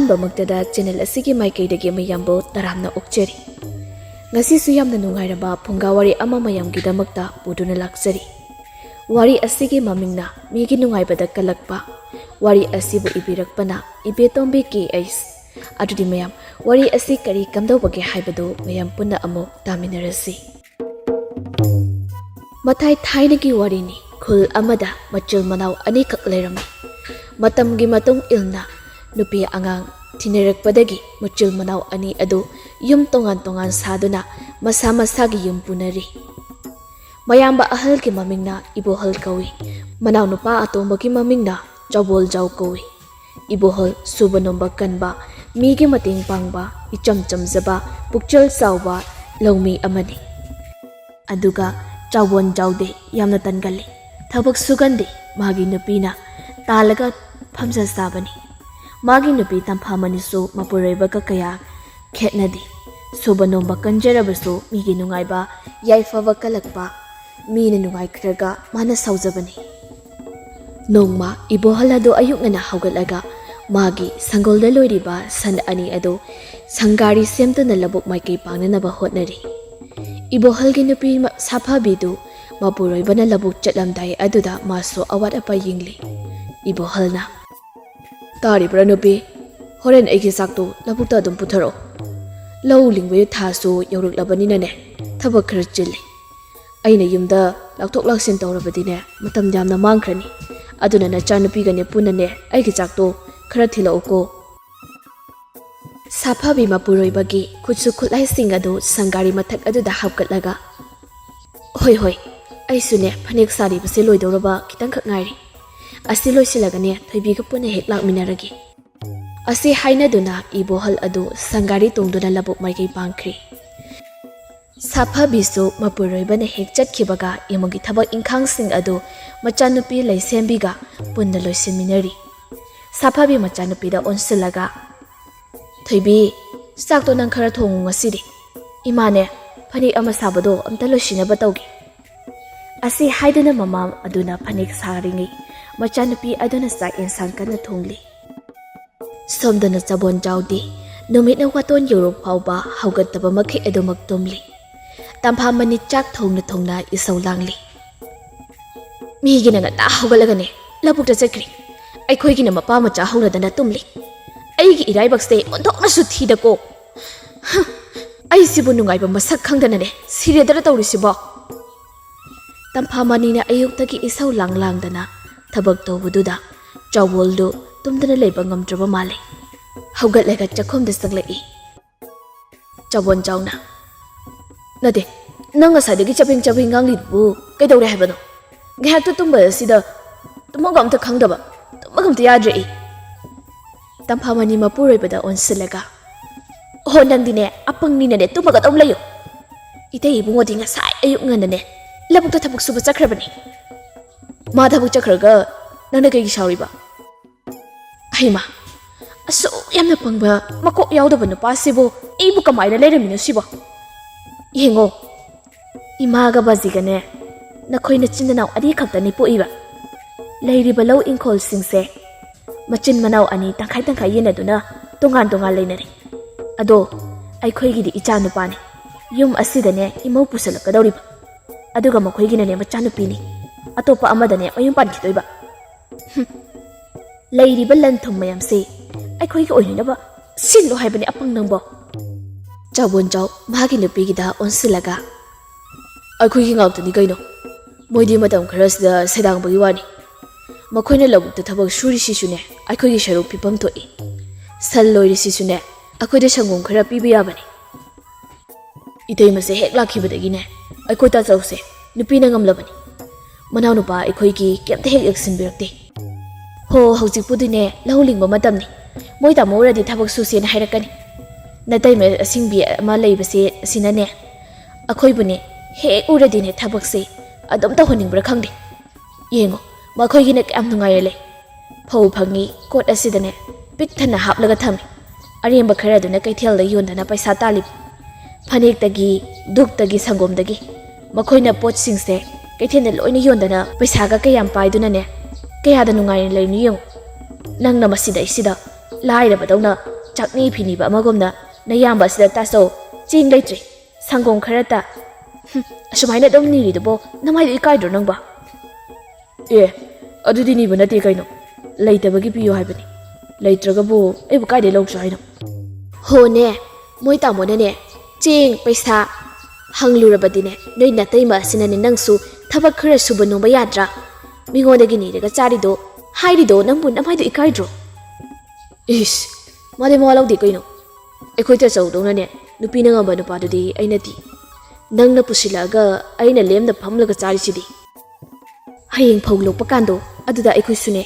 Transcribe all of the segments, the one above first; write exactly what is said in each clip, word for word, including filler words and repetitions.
ꯑꯍꯥꯟꯕꯃꯛꯇꯗ channel ꯑꯁꯤꯒꯤ ꯃꯥꯏꯀꯩꯗꯒꯤ ꯃꯌꯥꯝꯕꯨ ꯇꯔꯥꯝꯅ ꯑꯣꯛꯆꯔꯤ꯫ ꯉꯁꯤꯁꯨ ꯌꯥꯝꯅ ꯅꯨꯡꯉꯥꯏꯔꯕ ꯐꯨꯡꯒꯥ ꯋꯥꯔꯤ ꯑꯃ ꯃꯌꯥꯝꯒꯤꯗꯃꯛꯇ ꯄꯨꯗꯨꯅ ꯂꯥꯛꯆꯔꯤ꯫ ꯋꯥꯔꯤ ꯑꯁꯤꯒꯤ ꯃꯃꯤꯡꯅ ꯃꯤꯒꯤ ꯅꯨꯡꯉꯥꯏꯕꯗ ꯀꯜꯂꯛꯄ꯫ ꯋꯥꯔꯤ ꯑꯁꯤꯕꯨ ꯏꯕꯤꯔꯛꯄꯅ ꯏꯕꯦꯇꯣꯝꯕꯤ ꯀꯦ ꯑꯩꯁ꯫ ꯑꯗꯨꯗꯤ ꯃꯌꯥꯝ, ꯋꯥꯔꯤ ꯑꯁꯤ ꯀꯔꯤ ꯀꯝꯗꯧꯕꯒꯦ ꯍꯥꯏꯕꯗꯨ ꯃꯌꯥꯝ ꯄꯨꯟꯅ ꯑꯃꯨꯛ ꯇꯥꯃꯤꯟꯅꯔꯁꯤ꯫ ꯃꯊꯥꯏ ꯊꯥꯏꯅꯒꯤ ꯋꯥꯔꯤꯅꯤ꯫ ꯈꯨꯜ ꯑꯃꯗ ꯃꯆꯤꯜ ꯃꯅꯥꯎ ꯑꯅꯤꯈꯛ ꯂꯩꯔꯝꯃꯤ꯫ ꯃꯇꯝꯒꯤ ꯃꯇꯨꯡ ꯏꯟꯅ ꯅꯨꯄꯤ ꯑꯉꯥꯡ ꯊꯤꯅꯔꯛꯄꯗꯒꯤ ꯃꯆꯤꯜ ꯃꯅꯥꯎ ꯑꯅꯤ ꯑꯗꯨ ꯌꯨꯝ ꯇꯣꯉꯥꯟ ꯇꯣꯉꯥꯟ ꯁꯥꯗꯨꯅ ꯃꯁꯥ ꯃꯁꯥꯒꯤ ꯌꯨꯝ ꯄꯨꯅꯔꯤ꯫ ꯃꯌꯥꯝꯕ ꯑꯍꯜꯒꯤ ꯃꯃꯤꯡꯅ ꯏꯕꯣꯍꯜ ꯀꯧꯏ꯫ ꯃꯅꯥꯎꯅꯨꯄꯥ ꯑꯇꯣꯝꯕꯒꯤ ꯃꯃꯤꯡꯅ ꯆꯥꯎꯕꯣꯜꯖꯥꯎ ꯀꯧꯏ꯫ ꯏꯕꯣꯍꯜ ꯁꯨꯕ ꯅꯣꯝꯕ ꯀꯟꯕ, ꯃꯤꯒꯤ ꯃꯇꯦꯡ ꯄꯥꯡꯕ, ꯏꯆꯝ ꯆꯝꯖꯕ, ꯄꯨꯛꯆꯦꯜ ꯆꯥꯎꯕ ꯂꯧꯃꯤ ꯑꯃꯅꯤ꯫ ꯑꯗꯨꯒ ꯆꯥꯎꯕꯣꯟꯖꯥꯎꯗꯤ ꯌꯥꯝꯅ ꯇꯟꯒꯜꯂꯤ꯫ ꯊꯕꯛ ꯁꯨꯒꯟꯗꯦ꯫ ꯃꯥꯒꯤ ꯅꯨꯄꯤꯅ ꯇꯥꯜꯂꯒ ꯐꯝꯖ ꯆꯥꯕꯅꯤ꯫ ꯃꯥꯒꯤ ꯅꯨꯄꯤ ꯇꯝꯐꯥꯃꯅꯤꯁꯨ ꯃꯄꯨꯔꯣꯏꯕꯒ ꯀꯌꯥ ꯈꯦꯠꯅꯗꯦ꯫ ꯁꯨꯕ ꯅꯣꯝꯕ ꯀꯟꯖꯔꯕꯁꯨ ꯃꯤꯒꯤ ꯅꯨꯡꯉꯥꯏꯕ, ꯌꯥꯏꯐꯕ ꯀꯜꯂꯛꯄ, ꯃꯤꯅ ꯅꯨꯡꯉꯥꯏꯈ꯭ꯔꯒ ꯃꯥꯅ ꯁꯥꯎꯖꯕꯅꯤ꯫ ꯅꯣꯡꯃ ꯏꯕꯣꯍꯜ ꯑꯗꯨ ꯑꯌꯨꯛ ꯉꯟꯅ ꯍꯧꯒꯠꯂꯒ ꯃꯥꯒꯤ ꯁꯪꯒꯣꯜꯗ ꯂꯣꯏꯔꯤꯕ ꯁꯟ ꯑꯅꯤ ꯑꯗꯨ ꯁꯪꯒꯥꯔꯤ ꯁꯦꯝꯗꯨꯅ ꯂꯧꯕꯨꯛ ꯃꯥꯏꯀꯩ ꯄꯥꯡꯅꯅꯕ ꯍꯣꯠꯅꯔꯤ꯫ ꯏꯕꯣꯍꯜꯒꯤ ꯅꯨꯄꯤ ꯃ-, ꯁꯥꯐꯕꯤꯗꯨ ꯃꯄꯨꯔꯣꯏꯕꯅ ꯂꯧꯕꯨꯛ ꯆꯠꯂꯝꯗꯥꯏ ꯑꯗꯨꯗ ꯃꯥꯁꯨ ꯑꯋꯥꯠ ꯑꯄꯥ ꯌꯦꯡꯂꯤ꯫ ꯏꯕꯣꯍꯜꯅ, "ꯇꯥꯔꯤꯕ꯭ꯔꯥ ꯅꯨꯄꯤ? ꯍꯣꯔꯦꯟ ꯑꯩꯒꯤ ꯆꯥꯛꯇꯨ ꯂꯧꯕꯨꯛꯇ ꯑꯗꯨꯝ ꯄꯨꯊꯔꯛꯑꯣ꯫ ꯂꯧ ꯂꯤꯡꯕꯒꯤ ꯊꯥꯁꯨ ꯌꯧꯔꯛꯂꯕꯅꯤꯅꯅꯦ, ꯊꯕꯛ ꯈꯔ ꯆꯤꯜꯂꯤ꯫ ꯑꯩꯅ ꯌꯨꯝꯗ ꯂꯥꯛꯊꯣꯛ ꯂꯥꯛꯁꯤꯟ ꯇꯧꯔꯕꯗꯤꯅꯦ, ꯃꯇꯝ ꯌꯥꯝꯅ ꯃꯥꯡꯈ꯭ꯔꯅꯤ꯫ ꯑꯗꯨꯅ ꯅꯆꯥꯅꯨꯄꯤꯒꯅꯦ ꯄꯨꯟꯅꯅꯦ ꯑꯩꯒꯤ ꯆꯥꯛꯇꯣ ꯈꯔ ꯊꯤꯜꯂꯛꯎꯀꯣ꯫" ꯁꯥꯐꯕꯤ ꯃꯄꯨꯔꯣꯏꯕꯒꯤ ꯈꯨꯠꯁꯨ ꯈꯨꯠꯂꯥꯏꯁꯤꯡ ꯑꯗꯨ ꯁꯪꯒꯥꯔꯤ ꯃꯊꯛ ꯑꯗꯨꯗ ꯍꯥꯞꯀꯠꯂꯒ, "ꯍꯣꯏ, ꯍꯣꯏ, ꯑꯩꯁꯨꯅꯦ ꯐꯅꯦꯛ ꯁꯥꯔꯤꯕꯁꯦ ꯂꯣꯏꯗꯧꯔꯕ ꯈꯤꯇꯪꯈꯛ ꯉꯥꯏꯔꯤ꯫ ꯑꯁꯤ ꯂꯣꯏꯁꯤꯜꯂꯒꯅꯦ ꯊꯣꯏꯕꯤꯒ ꯄꯨꯟꯅ ꯍꯦꯛ ꯂꯥꯛꯃꯤꯟꯅꯔꯒꯦ꯫" ꯑꯁꯤ ꯍꯥꯏꯅꯗꯨꯅ ꯏꯕꯣꯍꯜ ꯑꯗꯨ ꯁꯪꯒꯥꯔꯤ ꯇꯣꯡꯗꯨꯅ ꯂꯧꯕꯨꯛ ꯃꯥꯏꯀꯩ ꯄꯥꯡꯈ꯭ꯔꯤ꯫ ꯁꯥꯐꯕꯤꯁꯨ ꯃꯄꯨꯔꯣꯏꯕꯅ ꯍꯦꯛ ꯆꯠꯈꯤꯕꯒ ꯏꯃꯨꯡꯒꯤ ꯊꯕꯛ ꯏꯪꯈꯥꯡꯁꯤꯡ ꯑꯗꯨ ꯃꯆꯥꯅꯨꯄꯤ ꯂꯩꯁꯦꯝꯕꯤꯒ ꯄꯨꯟꯅ ꯂꯣꯏꯁꯤꯟꯃꯤꯟꯅꯔꯤ꯫ ꯁꯥꯐꯕꯤ ꯃꯆꯥꯅꯨꯄꯤꯗ ꯑꯣꯟꯁꯤꯜꯂꯒ, "ꯊꯣꯏꯕꯤ, ꯆꯥꯛꯇꯣ ꯅꯪ ꯈꯔ ꯊꯣꯡꯉꯨ ꯉꯁꯤꯗꯤ꯫ ꯏꯃꯥꯅꯦ, ꯐꯅꯦꯛ ꯑꯃ ꯁꯥꯕꯗꯣ ꯑꯝꯇ ꯂꯣꯏꯁꯤꯟꯅꯕ ꯇꯧꯒꯦ꯫" ꯑꯁꯤ ꯍꯥꯏꯗꯨꯅ ꯃꯃꯥ ꯑꯗꯨꯅ ꯐꯅꯦꯛ ꯁꯥꯔꯤꯉꯩ ꯃꯆꯥꯅꯨꯄꯤ ꯑꯗꯨꯅ ꯆꯥꯛ ꯌꯦꯟꯁꯥꯡ ꯀꯟꯅ ꯊꯣꯡꯂꯤ꯫ ꯁꯣꯝꯗꯅ ꯆꯕꯣꯟꯖꯥꯎꯗꯤ ꯅꯨꯃꯤꯠꯅ ꯋꯥꯇꯣꯟ ꯌꯧꯔꯛ ꯐꯥꯎꯕ ꯍꯧꯒꯠꯇꯕ ꯃꯈꯩ ꯑꯗꯨꯃꯛ ꯇꯨꯝꯂꯤ꯫ ꯇꯝꯐꯥꯃꯅꯤ ꯆꯥꯛ ꯊꯣꯡꯅ ꯊꯣꯡꯅ ꯏꯁꯧ ꯂꯥꯡꯂꯤ꯫ "ꯃꯤꯒꯤꯅ ꯉꯟꯇꯥ ꯍꯧꯒꯠꯂꯒꯅꯦ ꯂꯧꯕꯨꯛꯇ ꯆꯠꯈ꯭ꯔꯤ꯫ ꯑꯩꯈꯣꯏꯒꯤꯅ ꯃꯄꯥ ꯃꯆꯥ ꯍꯧꯅꯗꯅ ꯇꯨꯝꯂꯤ꯫ ꯑꯩꯒꯤ ꯏꯔꯥꯏꯕꯛꯁꯦ ꯑꯣꯟꯊꯣꯛꯅꯁꯨ ꯊꯤꯗꯀꯣ꯫ ꯍ, ꯑꯩꯁꯤꯕꯨ ꯅꯨꯡꯉꯥꯏꯕ ꯃꯁꯛ ꯈꯪꯗꯅꯅꯦ ꯁꯤꯔꯦꯗꯔ ꯇꯧꯔꯤꯁꯤꯕꯣ?" ꯇꯝꯐꯥꯃꯅꯤꯅ ꯑꯌꯨꯛꯇꯒꯤ ꯏꯁꯧ ꯂꯥꯡ ꯂꯥꯡꯗꯅ ꯊꯕꯛ ꯇꯧꯕꯗꯨꯗ ꯆꯥꯎꯕꯣꯜꯗꯨ ꯇꯨꯝꯗꯅ ꯂꯩꯕ ꯉꯝꯗ꯭ꯔꯕ ꯃꯥꯜꯂꯦ꯫ ꯍꯧꯒꯠꯂꯒ ꯆꯥꯛꯈꯨꯝꯗ ꯆꯪꯂꯛꯏ꯫ ꯆꯥꯎꯕꯣꯟ ꯆꯥꯎꯅ, "ꯅꯠꯇꯦ, ꯅꯪ ꯉꯁꯥꯏꯗꯒꯤ ꯆꯕꯦꯡ ꯆꯕꯦꯡ ꯉꯥꯡꯂꯤꯗꯨꯕꯨ ꯀꯩꯗꯧꯔꯦ ꯍꯥꯏꯕꯅꯣ? ꯉꯥꯏꯍꯥꯛꯇ ꯇꯨꯝꯕ ꯑꯁꯤꯗ ꯇꯨꯝꯐꯝꯒ ꯑꯝꯇ ꯈꯪꯗꯕ, ꯇꯨꯝꯕꯒ ꯑꯝꯇ ꯌꯥꯗ꯭ꯔꯦ ꯑꯩ꯫" ꯇꯝꯐꯥꯃꯅꯤ ꯃꯄꯨꯔꯣꯏꯕꯗ ꯑꯣꯟꯁꯤꯜꯂꯒ, "ꯑꯣꯍꯣ, ꯅꯪꯗꯤꯅꯦ ꯑꯄꯪꯅꯤꯅꯅꯦ ꯇꯨꯝꯃꯒ ꯑꯗꯨꯝ ꯂꯩꯌꯨ꯫ ꯏꯇꯩ ꯏꯕꯨꯡꯉꯣꯗꯤ ꯉꯁꯥꯏ ꯑꯌꯨꯛ ꯉꯟꯅꯅꯦ ꯂꯧꯕꯨꯛꯇ ꯊꯕꯛ ꯁꯨꯕ ꯆꯠꯈ꯭ꯔꯕꯅꯤ꯫ ꯃꯥ ꯊꯕꯛ ꯆꯠꯈ꯭ꯔꯒ ꯅꯪꯅ ꯀꯩꯒꯤ ꯁꯥꯎꯔꯤꯕ? ꯍꯩꯃꯥ, ꯑꯁꯨꯛ ꯌꯥꯝꯅ ꯄꯪꯕ, ꯃꯀꯣꯛ ꯌꯥꯎꯗꯕ ꯅꯨꯄꯥꯁꯤꯕꯨ ꯑꯩꯕꯨ ꯀꯃꯥꯏꯅ ꯂꯩꯔꯝꯃꯤꯅꯣ ꯁꯤꯕꯣ? ꯌꯦꯡꯉꯣ, ꯏꯃꯥꯒ ꯕꯥꯖꯤꯒꯅꯦ, ꯅꯈꯣꯏ ꯅꯆꯤꯟ ꯅꯅꯥꯎ ꯑꯅꯤ ꯈꯛꯇꯅꯤ ꯄꯣꯛꯏꯕ꯫ ꯂꯩꯔꯤꯕ ꯂꯧ ꯏꯪꯈꯣꯜꯁꯤꯡꯁꯦ ꯃꯆꯤꯟ ꯃꯅꯥꯎ ꯑꯅꯤ ꯇꯪꯈꯥꯏ ꯇꯪꯈꯥꯏ ꯌꯦꯟꯅꯗꯨꯅ ꯇꯣꯉꯥꯟ ꯇꯣꯉꯥꯟ ꯂꯩꯅꯔꯦ꯫ ꯑꯗꯣ ꯑꯩꯈꯣꯏꯒꯤꯗꯤ ꯏꯆꯥ ꯅꯨꯄꯥꯅꯤ꯫ ꯌꯨꯝ ꯑꯁꯤꯗꯅꯦ ꯏꯃꯧ ꯄꯨꯁꯜꯂꯛꯀꯗꯧꯔꯤꯕ꯫ ꯑꯗꯨꯒ ꯃꯈꯣꯏꯒꯤꯅꯅꯦ ꯃꯆꯥꯅꯨꯄꯤꯅꯤ꯫ ꯑꯇꯣꯞꯄ ꯑꯃꯗꯅꯦ ꯃꯌꯨꯝ ꯄꯥꯟꯈꯤꯗꯣꯏꯕ꯫ ꯍꯨꯝ꯫ ꯂꯩꯔꯤꯕ ꯂꯟ ꯊꯨꯝ ꯃꯌꯥꯝꯁꯦ ꯑꯩꯈꯣꯏꯒꯤ ꯑꯣꯏꯅꯅꯕ ꯁꯤꯜꯂꯣ ꯍꯥꯏꯕꯅꯤ ꯑꯄꯪ ꯅꯪꯕꯣ꯫" ꯆꯥꯎꯕꯣꯟ ꯆꯥꯎ ꯃꯥꯒꯤ ꯅꯨꯄꯤꯒꯤꯗ ꯑꯣꯟꯁꯤꯜꯂꯒ, "ꯑꯩꯈꯣꯏꯒꯤ ꯉꯥꯛꯇꯅꯤ ꯀꯩꯅꯣ꯫ ꯃꯣꯏꯗꯤ ꯃꯇꯝ ꯈꯔꯁꯤꯗ ꯁꯦꯗꯥꯡꯕꯒꯤ ꯋꯥꯅꯤ꯫ ꯃꯈꯣꯏꯅ ꯂꯧꯕꯨꯛꯇ ꯊꯕꯛ ꯁꯨꯔꯤꯁꯤꯁꯨꯅꯦ ꯑꯩꯈꯣꯏꯒꯤ ꯁꯔꯨꯛ ꯄꯤꯐꯝ ꯊꯣꯛꯏ꯫ ꯁꯟ ꯂꯣꯏꯔꯤꯁꯤꯁꯨꯅꯦ ꯑꯩꯈꯣꯏꯗ ꯁꯪꯒꯣꯝ ꯈꯔ ꯄꯤꯕ ꯌꯥꯕꯅꯤ꯫ ꯏꯇꯩꯃꯁꯦ ꯍꯦꯛ ꯂꯥꯛꯈꯤꯕꯗꯒꯤꯅꯦ ꯑꯩꯈꯣꯏ ꯇꯥꯆꯧꯁꯦ ꯅꯨꯄꯤꯅ ꯉꯝꯂꯕꯅꯤ꯫ ꯃꯅꯥꯎꯅꯨꯄꯥ ꯑꯩꯈꯣꯏꯒꯤ ꯀꯩꯝꯇ ꯍꯦꯛ ꯌꯦꯡꯁꯤꯟꯕꯤꯔꯛꯇꯦ꯫ ꯍꯣ, ꯍꯧꯖꯤꯛꯄꯨꯗꯤꯅꯦ ꯂꯧ ꯂꯤꯡꯕ ꯃꯇꯝꯅꯤ꯫ ꯃꯣꯏ ꯇꯥꯃꯣ ꯎꯔꯗꯤ ꯊꯕꯛ ꯁꯨꯁꯦꯅ ꯍꯥꯏꯔꯛꯀꯅꯤ꯫ ꯅꯇꯩꯃ ꯑꯁꯤꯡꯕꯤ ꯑꯃ ꯂꯩꯕꯁꯦ ꯑꯁꯤꯅꯅꯦ ꯑꯩꯈꯣꯏꯕꯨꯅꯦ ꯍꯦꯛ ꯎꯔꯗꯤꯅꯦ ꯊꯕꯛꯁꯦ ꯑꯗꯨꯝ ꯇꯧꯍꯟꯅꯤꯡꯕ꯭ꯔꯥ ꯈꯪꯗꯦ꯫ ꯌꯦꯡꯉꯣ, ꯃꯈꯣꯏꯒꯤꯅ ꯀꯌꯥꯝ ꯅꯨꯡꯉꯥꯏꯔ ꯂꯩ꯫ ꯐꯧ ꯐꯪꯉꯤ ꯀꯣꯠ ꯑꯁꯤꯗꯅꯦ ꯄꯤꯛ ꯊꯟꯅ ꯍꯥꯞꯂꯒ ꯊꯝꯃꯤ꯫ ꯑꯔꯦꯝꯕ ꯈꯔ ꯑꯗꯨꯅ ꯀꯩꯊꯦꯜꯗ ꯌꯣꯟꯗꯅ ꯄꯩꯁꯥ ꯇꯥꯜꯂꯤꯕ꯫ ꯐꯅꯦꯛꯇꯒꯤ, ꯙꯨꯞꯇꯒꯤ, ꯁꯪꯒꯣꯝꯗꯒꯤ ꯃꯈꯣꯏꯅ ꯄꯣꯠꯁꯤꯡꯁꯦ ꯀꯩꯊꯦꯜꯗ ꯂꯣꯏꯅ ꯌꯣꯟꯗꯅ ꯄꯩꯁꯥꯒ ꯀꯌꯥꯝ ꯄꯥꯏꯗꯨꯅꯅꯦ ꯀꯌꯥꯗ ꯅꯨꯡꯉꯥꯏꯅ ꯂꯩꯔꯤꯅꯣ ꯌꯦꯡꯉꯨ꯫ ꯅꯪꯅ ꯃꯁꯤꯗꯩꯁꯤꯗ ꯂꯥꯏꯔꯕꯗꯧꯅ ꯆꯥꯛꯅꯤ ꯐꯤꯅꯤꯕ ꯑꯃꯒꯨꯝꯅ ꯅꯌꯥꯝꯕ ꯑꯁꯤꯗ ꯇꯥꯆꯧ, ꯆꯦꯡ ꯂꯩꯇ꯭ꯔꯦ, ꯁꯪꯒꯣꯝ ꯈꯔ ꯇ꯫ ꯍꯨꯝ, ꯑꯁꯨꯃꯥꯏꯅ ꯑꯗꯨꯝ ꯅꯤꯔꯤꯗꯨꯕꯣ ꯅꯃꯥꯏꯗꯣ ꯏꯀꯥꯏꯗ꯭ꯔꯣ ꯅꯪꯕ? ꯑꯦ, ꯑꯗꯨꯗꯤ ꯅꯤꯕ ꯅꯠꯇꯦ ꯀꯩꯅꯣ, ꯂꯩꯇꯕꯒꯤ ꯄꯤꯌꯨ ꯍꯥꯏꯕꯅꯤ꯫ ꯂꯩꯇ꯭ꯔꯒꯕꯨ ꯑꯩꯕꯨ ꯀꯥꯏꯗꯩ ꯂꯧꯁꯨ ꯍꯥꯏꯅꯣ? ꯍꯣꯅꯦ, ꯃꯣꯏ ꯇꯥꯃꯣꯅꯅꯦ ꯆꯦꯡ ꯄꯩꯁꯥ ꯍꯪꯂꯨꯔꯕꯗꯤꯅꯦ, ꯅꯣꯏ ꯅꯇꯩꯃ ꯑꯁꯤꯅꯅꯦ ꯅꯪꯁꯨ ꯊꯕꯛ ꯈꯔ ꯁꯨꯕ ꯅꯣꯝꯕ ꯌꯥꯗ꯭ꯔꯥ? ꯃꯤꯉꯣꯟꯗꯒꯤ ꯅꯤꯔꯒ ꯆꯥꯔꯤꯗꯣ, ꯍꯥꯏꯔꯤꯗꯣ ꯅꯪꯕꯨ ꯅꯃꯥꯏꯗꯣ ꯏꯀꯥꯏꯗ꯭ꯔꯣ? ꯏꯁ, ꯃꯥꯗꯤ ꯃꯋꯥ ꯂꯧꯗꯦ ꯀꯩꯅꯣ꯫ ꯑꯩꯈꯣꯏ ꯇꯥꯆꯧꯗꯧꯅꯅꯦ ꯅꯨꯄꯤꯅ ꯉꯝꯕ ꯅꯨꯄꯥꯗꯨꯗꯤ ꯑꯩ ꯅꯠꯇꯦ꯫ ꯅꯪꯅ ꯄꯨꯁꯤꯜꯂꯛꯑꯒ ꯑꯩꯅ ꯂꯦꯝꯅ ꯐꯝꯂꯒ ꯆꯥꯔꯤꯁꯤꯗꯤ꯫ ꯍꯌꯦꯡ ꯐꯧ ꯂꯣꯛꯄ ꯀꯥꯟꯗꯣ ꯑꯗꯨꯗ ꯑꯩꯈꯣꯏꯁꯨꯅꯦ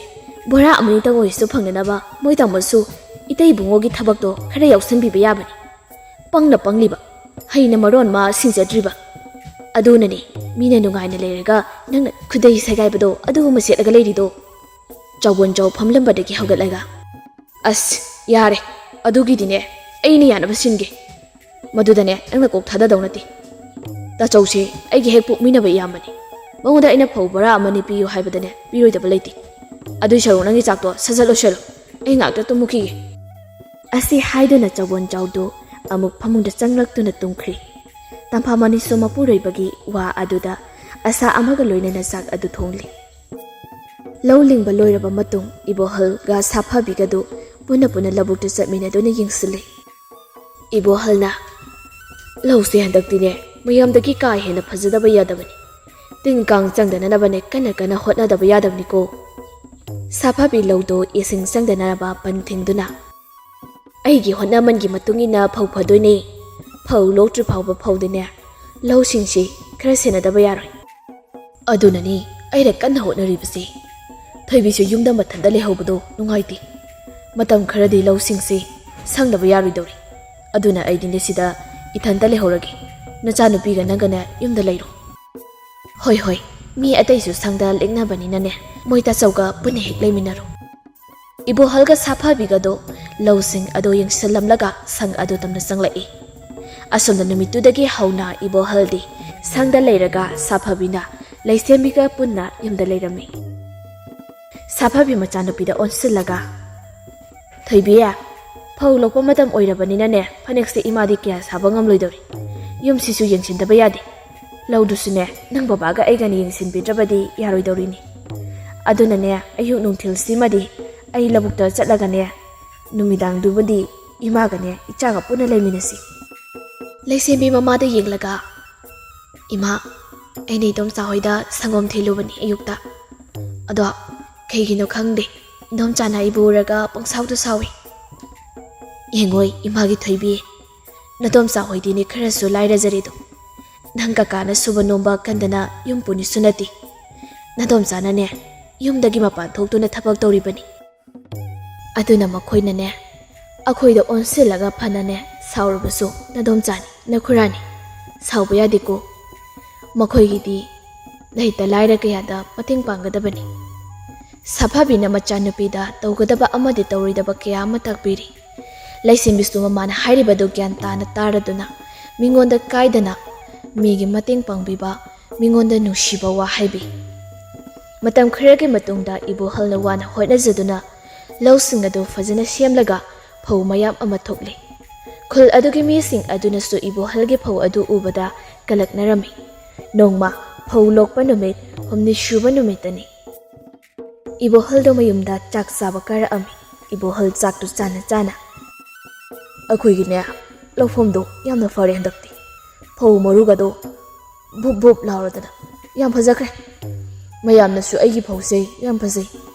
ꯕꯣꯔꯥ ꯑꯃꯅꯤꯇꯪ ꯑꯣꯏꯔꯁꯨ ꯐꯪꯅꯅꯕ ꯃꯣꯏ ꯇꯥꯃꯣꯁꯨ ꯏꯇꯩ ꯏꯕꯨꯡꯉꯣꯒꯤ ꯊꯕꯛꯇꯣ ꯈꯔ ꯌꯥꯎꯁꯟꯕꯤꯕ ꯌꯥꯕꯅꯤ꯫ ꯄꯪꯅ ꯄꯪꯂꯤꯕ, ꯍꯩꯅ ꯃꯔꯣꯟ ꯑꯃ ꯁꯤꯡꯖꯗ꯭ꯔꯤꯕ꯫ ꯑꯗꯨꯅꯅꯦ ꯃꯤꯅ ꯅꯨꯡꯉꯥꯏꯅ ꯂꯩꯔꯒ ꯅꯪꯅ ꯈꯨꯗꯩ ꯁꯦꯒꯥꯏꯕꯗꯣ ꯑꯗꯨꯒꯨꯝꯕ ꯁꯦꯠꯂꯒ ꯂꯩꯔꯤꯗꯣ꯫ ꯆꯥꯎꯕꯣꯟ ꯆꯥꯎ ꯐꯝꯂꯝꯕꯗꯒꯤ ꯍꯧꯒꯠꯂꯒ, "ꯑꯁ, ꯌꯥꯔꯦ, ꯑꯗꯨꯒꯤꯗꯤꯅꯦ ꯑꯩꯅ ꯌꯥꯅꯕ ꯁꯤꯟꯒꯦ꯫ ꯃꯗꯨꯗꯅꯦ ꯅꯪꯅ ꯀꯣꯛ ꯊꯥꯗꯗꯧ ꯅꯠꯇꯦ꯫ ꯇꯥꯆꯧꯁꯦ ꯑꯩꯒꯤ ꯍꯦꯛ ꯄꯣꯛꯃꯤꯟꯅꯕ ꯏꯌꯥꯝꯕꯅꯤ꯫ ꯃꯉꯣꯟꯗ ꯑꯩꯅ ꯐꯧ ꯕꯣꯔꯥ ꯑꯃꯅꯤ ꯄꯤꯌꯨ ꯍꯥꯏꯕꯗꯅꯦ ꯄꯤꯔꯣꯏꯗꯕ ꯂꯩꯇꯦ꯫ ꯑꯗꯨꯏ ꯁꯔꯨꯛ ꯅꯪꯒꯤ ꯆꯥꯛꯇꯣ ꯁꯠ ꯁꯠ ꯂꯣꯏꯁꯜꯂꯣ꯫ ꯑꯩ ꯉꯥꯛꯇ ꯇꯨꯝꯃꯨꯈꯤꯒꯦ꯫" ꯑꯁꯤ ꯍꯥꯏꯗꯨꯅ ꯆꯥꯎꯕꯣꯟ ꯆꯥꯎꯗꯣ ꯑꯃꯨꯛ ꯐꯃꯨꯡꯗ ꯆꯪꯂꯛꯇꯨꯅ ꯇꯨꯝꯈ꯭ꯔꯦ꯫ ꯇꯝꯐꯥ ꯃꯅꯤꯁꯨ ꯃꯄꯨꯔꯣꯏꯕꯒꯤ ꯋꯥ ꯑꯗꯨꯗ ꯑꯁꯥ ꯑꯃꯒ ꯂꯣꯏꯅꯅ ꯆꯥꯛ ꯑꯗꯨ ꯊꯣꯡꯂꯤ꯫ ꯂꯧ ꯂꯤꯡꯕ ꯂꯣꯏꯔꯕ ꯃꯇꯨꯡ ꯏꯕꯣꯍꯜꯒ ꯁꯥꯐꯕꯤꯒꯗꯨ ꯄꯨꯟꯅ ꯄꯨꯟꯅ ꯂꯧꯕꯨꯛꯇ ꯆꯠꯃꯤꯟꯅꯗꯨꯅ ꯌꯦꯡꯁꯤꯜꯂꯤ꯫ ꯏꯕꯣꯍꯜꯅ, "ꯂꯧꯁꯦ ꯍꯟꯗꯛꯇꯤꯅꯦ ꯃꯌꯥꯝꯗꯒꯤ ꯀꯥ ꯍꯦꯟꯅ ꯐꯖꯗꯕ ꯌꯥꯗꯕꯅꯤ꯫ ꯇꯤꯟ ꯀꯥꯡ ꯆꯪꯗꯅꯅꯕꯅꯦ ꯀꯟꯅ ꯀꯟꯅ ꯍꯣꯠꯅꯗꯕ ꯌꯥꯗꯕꯅꯤꯀꯣ꯫" ꯁꯥꯐꯕꯤ ꯂꯧꯗꯣ ꯏꯁꯤꯡ ꯆꯪꯗꯅꯕ ꯄꯟ ꯊꯤꯡꯗꯨꯅ, "ꯑꯩꯒꯤ ꯍꯣꯠꯅꯃꯟꯒꯤ ꯃꯇꯨꯡ ꯏꯟꯅ ꯐꯧ ꯐꯗꯣꯏꯅꯦ꯫ ꯐꯧ ꯂꯣꯛꯇ꯭ꯔꯤ ꯐꯥꯎꯕ ꯐꯧꯗꯤꯅꯦ ꯂꯧꯁꯤꯡꯁꯤ ꯈꯔ ꯁꯦꯟꯅꯗꯕ ꯌꯥꯔꯣꯏ꯫ ꯑꯗꯨꯅꯅꯤ ꯑꯩꯅ ꯀꯟꯅ ꯍꯣꯠꯅꯔꯤꯕꯁꯤ꯫ ꯊꯣꯏꯕꯤꯁꯨ ꯌꯨꯝꯗ ꯃꯊꯟꯇ ꯂꯩꯍꯧꯕꯗꯣ ꯅꯨꯡꯉꯥꯏꯇꯦ꯫ ꯃꯇꯝ ꯈꯔꯗꯤ ꯂꯧꯁꯤꯡꯁꯤ ꯁꯪꯗꯕ ꯌꯥꯔꯣꯏꯗꯧꯔꯤ꯫ ꯑꯗꯨꯅ ꯑꯩꯗꯤꯅꯦ ꯁꯤꯗ ꯏꯊꯟꯇ ꯂꯩꯍꯧꯔꯒꯦ꯫ ꯅꯆꯥꯅꯨꯄꯤꯒ ꯅꯪꯒꯅꯦ ꯌꯨꯝꯗ ꯂꯩꯔꯣ꯫" "ꯍꯣꯏ, ꯍꯣꯏ, ꯃꯤ ꯑꯇꯩꯁꯨ ꯁꯪꯗ ꯂꯦꯛꯅꯕꯅꯤꯅꯅꯦ, ꯃꯣꯏ ꯇꯥꯆꯧꯒ ꯄꯨꯟꯅ ꯍꯦꯛ ꯂꯩꯃꯤꯟꯅꯔꯣ꯫" ꯏꯕꯣꯍꯜꯒ ꯁꯥꯐꯕꯤꯒꯗꯣ ꯂꯧꯁꯤꯡ ꯑꯗꯣ ꯌꯦꯡꯁꯤꯜꯂꯝꯂꯒ ꯁꯪ ꯑꯗꯨ ꯇꯝꯅ ꯆꯪꯂꯛꯏ꯫ ꯑꯁꯣꯝꯗ ꯅꯨꯃꯤꯠꯇꯨꯗꯒꯤ ꯍꯧꯅ ꯏꯕꯣꯍꯜꯗꯤ ꯁꯪꯗ ꯂꯩꯔꯒ ꯁꯥꯐꯕꯤꯅ ꯂꯩꯁꯦꯝꯕꯤꯒ ꯄꯨꯟꯅ ꯌꯨꯝꯗ ꯂꯩꯔꯝꯃꯤ꯫ ꯁꯥꯐꯕꯤ ꯃꯆꯥꯅꯨꯄꯤꯗ ꯑꯣꯟꯁꯤꯜꯂꯒ, "ꯊꯣꯏꯕꯤ, ꯐꯧ ꯂꯣꯛꯄ ꯃꯇꯝ ꯑꯣꯏꯔꯕꯅꯤꯅꯅꯦ, ꯐꯅꯦꯛꯁꯦ ꯏꯃꯥꯗꯤ ꯀꯌꯥ ꯁꯥꯕ ꯉꯝꯂꯣꯏꯗꯧꯔꯤ꯫ ꯌꯨꯝꯁꯤꯁꯨ ꯌꯦꯡꯁꯤꯟꯗꯕ ꯌꯥꯗꯦ꯫ ꯂꯧꯗꯨꯁꯨꯅꯦ, ꯅꯪ ꯕꯕꯥꯒ ꯑꯩꯒꯅ ꯌꯦꯡꯁꯤꯟꯕꯤꯗ꯭ꯔꯕꯗꯤ ꯌꯥꯔꯣꯏꯗꯧꯔꯤꯅꯤ꯫ ꯑꯗꯨꯅꯅꯦ, ꯑꯌꯨꯛ ꯅꯨꯡꯊꯤꯜꯁꯤꯃꯗꯤ ꯑꯩ ꯂꯧꯕꯨꯛꯇ ꯆꯠꯂꯒꯅꯦ, ꯅꯨꯃꯤꯗꯥꯡꯗꯨꯕꯨꯗꯤ ꯏꯃꯥꯒꯅꯦ ꯏꯆꯥꯒ ꯄꯨꯟꯅ ꯂꯩꯃꯤꯟꯅꯁꯤ꯫" ꯂꯩꯁꯦꯝꯕꯤ ꯃꯃꯥꯗ ꯌꯦꯡꯂꯒ, "ꯏꯃꯥ, ꯑꯩꯅ ꯏꯗꯣꯝꯆꯥ ꯍꯣꯏꯗ ꯁꯪꯒꯣꯝ ꯊꯤꯜꯂꯨꯕꯅꯤ ꯑꯌꯨꯛꯇ꯫ ꯑꯗꯣ ꯀꯩꯒꯤꯅꯣ ꯈꯪꯗꯦ, ꯏꯗꯣꯝꯆꯥꯅ ꯑꯩꯕꯨ ꯎꯔꯒ ꯄꯪꯁꯥꯎꯗ ꯁꯥꯎꯏ꯫ ꯌꯦꯡꯉꯣꯏ, ꯏꯃꯥꯒꯤ ꯊꯣꯏꯕꯤ, ꯅꯗꯣꯝꯆꯥ ꯍꯣꯏꯗꯤꯅꯦ ꯈꯔꯁꯨ ꯂꯥꯏꯔꯖꯔꯦꯗꯣ꯫ ꯅꯪ ꯀꯀꯥꯅ ꯁꯨꯕ ꯅꯣꯝꯕ ꯀꯟꯗꯅ ꯌꯨꯝ ꯄꯨꯅꯤꯁꯨ ꯅꯠꯇꯦ꯫ ꯅꯗꯣꯝꯆꯥꯅꯅꯦ ꯌꯨꯝꯗꯒꯤ ꯃꯄꯥꯟ ꯊꯣꯛꯇꯨꯅ ꯊꯕꯛ ꯇꯧꯔꯤꯕꯅꯤ꯫ ꯑꯗꯨꯅ ꯃꯈꯣꯏꯅꯅꯦ ꯑꯩꯈꯣꯏꯗ ꯑꯣꯟꯁꯤꯜꯂꯒ ꯐꯅꯅꯦ ꯁꯥꯎꯔꯕꯁꯨ ꯅꯗꯣꯝꯆꯥꯅꯤ, ꯅꯈꯨꯔꯥꯅꯤ꯫ ꯁꯥꯎꯕ ꯌꯥꯗꯦꯀꯣ꯫ ꯃꯈꯣꯏꯒꯤꯗꯤ ꯂꯩꯇ ꯂꯥꯏꯔ ꯀꯌꯥꯗ ꯃꯇꯦꯡ ꯄꯥꯡꯒꯗꯕꯅꯤ꯫" ꯁꯥꯐꯕꯤꯅ ꯃꯆꯥꯅꯨꯄꯤꯗ ꯇꯧꯒꯗꯕ ꯑꯃꯗꯤ ꯇꯧꯔꯣꯏꯗꯕ ꯀꯌꯥ ꯑꯃ ꯇꯥꯛꯄꯤꯔꯤ꯫ ꯂꯩꯁꯦꯝꯕꯤꯁꯨ ꯃꯃꯥꯅ ꯍꯥꯏꯔꯤꯕꯗꯨ ꯒ꯭ꯌꯥꯟ ꯇꯥꯅ ꯇꯥꯔꯗꯨꯅ ꯃꯤꯉꯣꯟꯗ ꯀꯥꯏꯗꯅ ꯃꯤꯒꯤ ꯃꯇꯦꯡ ꯄꯥꯡꯕꯤꯕ, ꯃꯤꯉꯣꯟꯗ ꯅꯨꯡꯁꯤꯕ ꯋꯥ ꯍꯥꯏꯕꯤ꯫ ꯃꯇꯝ ꯈꯔꯒꯤ ꯃꯇꯨꯡꯗ ꯏꯕꯣꯍꯜꯅ ꯋꯥꯅ ꯍꯣꯠꯅꯖꯗꯨꯅ ꯂꯧꯁꯤꯡ ꯑꯗꯨ ꯐꯖꯅ ꯁꯦꯝꯂꯒ ꯐꯧ ꯃꯌꯥꯝ ꯑꯃ ꯊꯣꯛꯂꯦ꯫ ꯈꯨꯜ ꯑꯗꯨꯒꯤ ꯃꯤꯁꯤꯡ ꯑꯗꯨꯅꯁꯨ ꯏꯕꯣꯍꯜꯒꯤ ꯐꯧ ꯑꯗꯨ ꯎꯕꯗ ꯀꯂꯛꯅꯔꯝꯃꯤ꯫ ꯅꯣꯡꯃ ꯐꯧ ꯂꯣꯛꯄ ꯅꯨꯃꯤꯠ ꯍꯨꯝꯅꯤ ꯁꯨꯕ ꯅꯨꯃꯤꯠꯇꯅꯤ꯫ ꯏꯕꯣꯍꯜꯗꯣ ꯃꯌꯨꯝꯗ ꯆꯥꯛ ꯆꯥꯕ ꯀꯥꯔꯛꯑꯝꯃꯤ꯫ ꯏꯕꯣꯍꯜ ꯆꯥꯛꯇꯨ ꯆꯥꯅ ꯆꯥꯅ, "ꯑꯩꯈꯣꯏꯒꯤꯅꯦ ꯂꯧꯐꯝꯗꯣ ꯌꯥꯝꯅ ꯐꯔꯦ ꯍꯟꯗꯛꯇꯤ꯫ ꯐꯧ ꯃꯔꯨꯒꯗꯣ ꯕꯨꯞ ꯕꯨꯞ ꯂꯥꯎꯔꯗꯅ ꯌꯥꯝ ꯐꯖꯈ꯭ꯔꯦ꯫ ꯃꯌꯥꯝꯅꯁꯨ ꯑꯩꯒꯤ ꯐꯧꯁꯦ ꯌꯥꯝ ꯐꯖꯩ,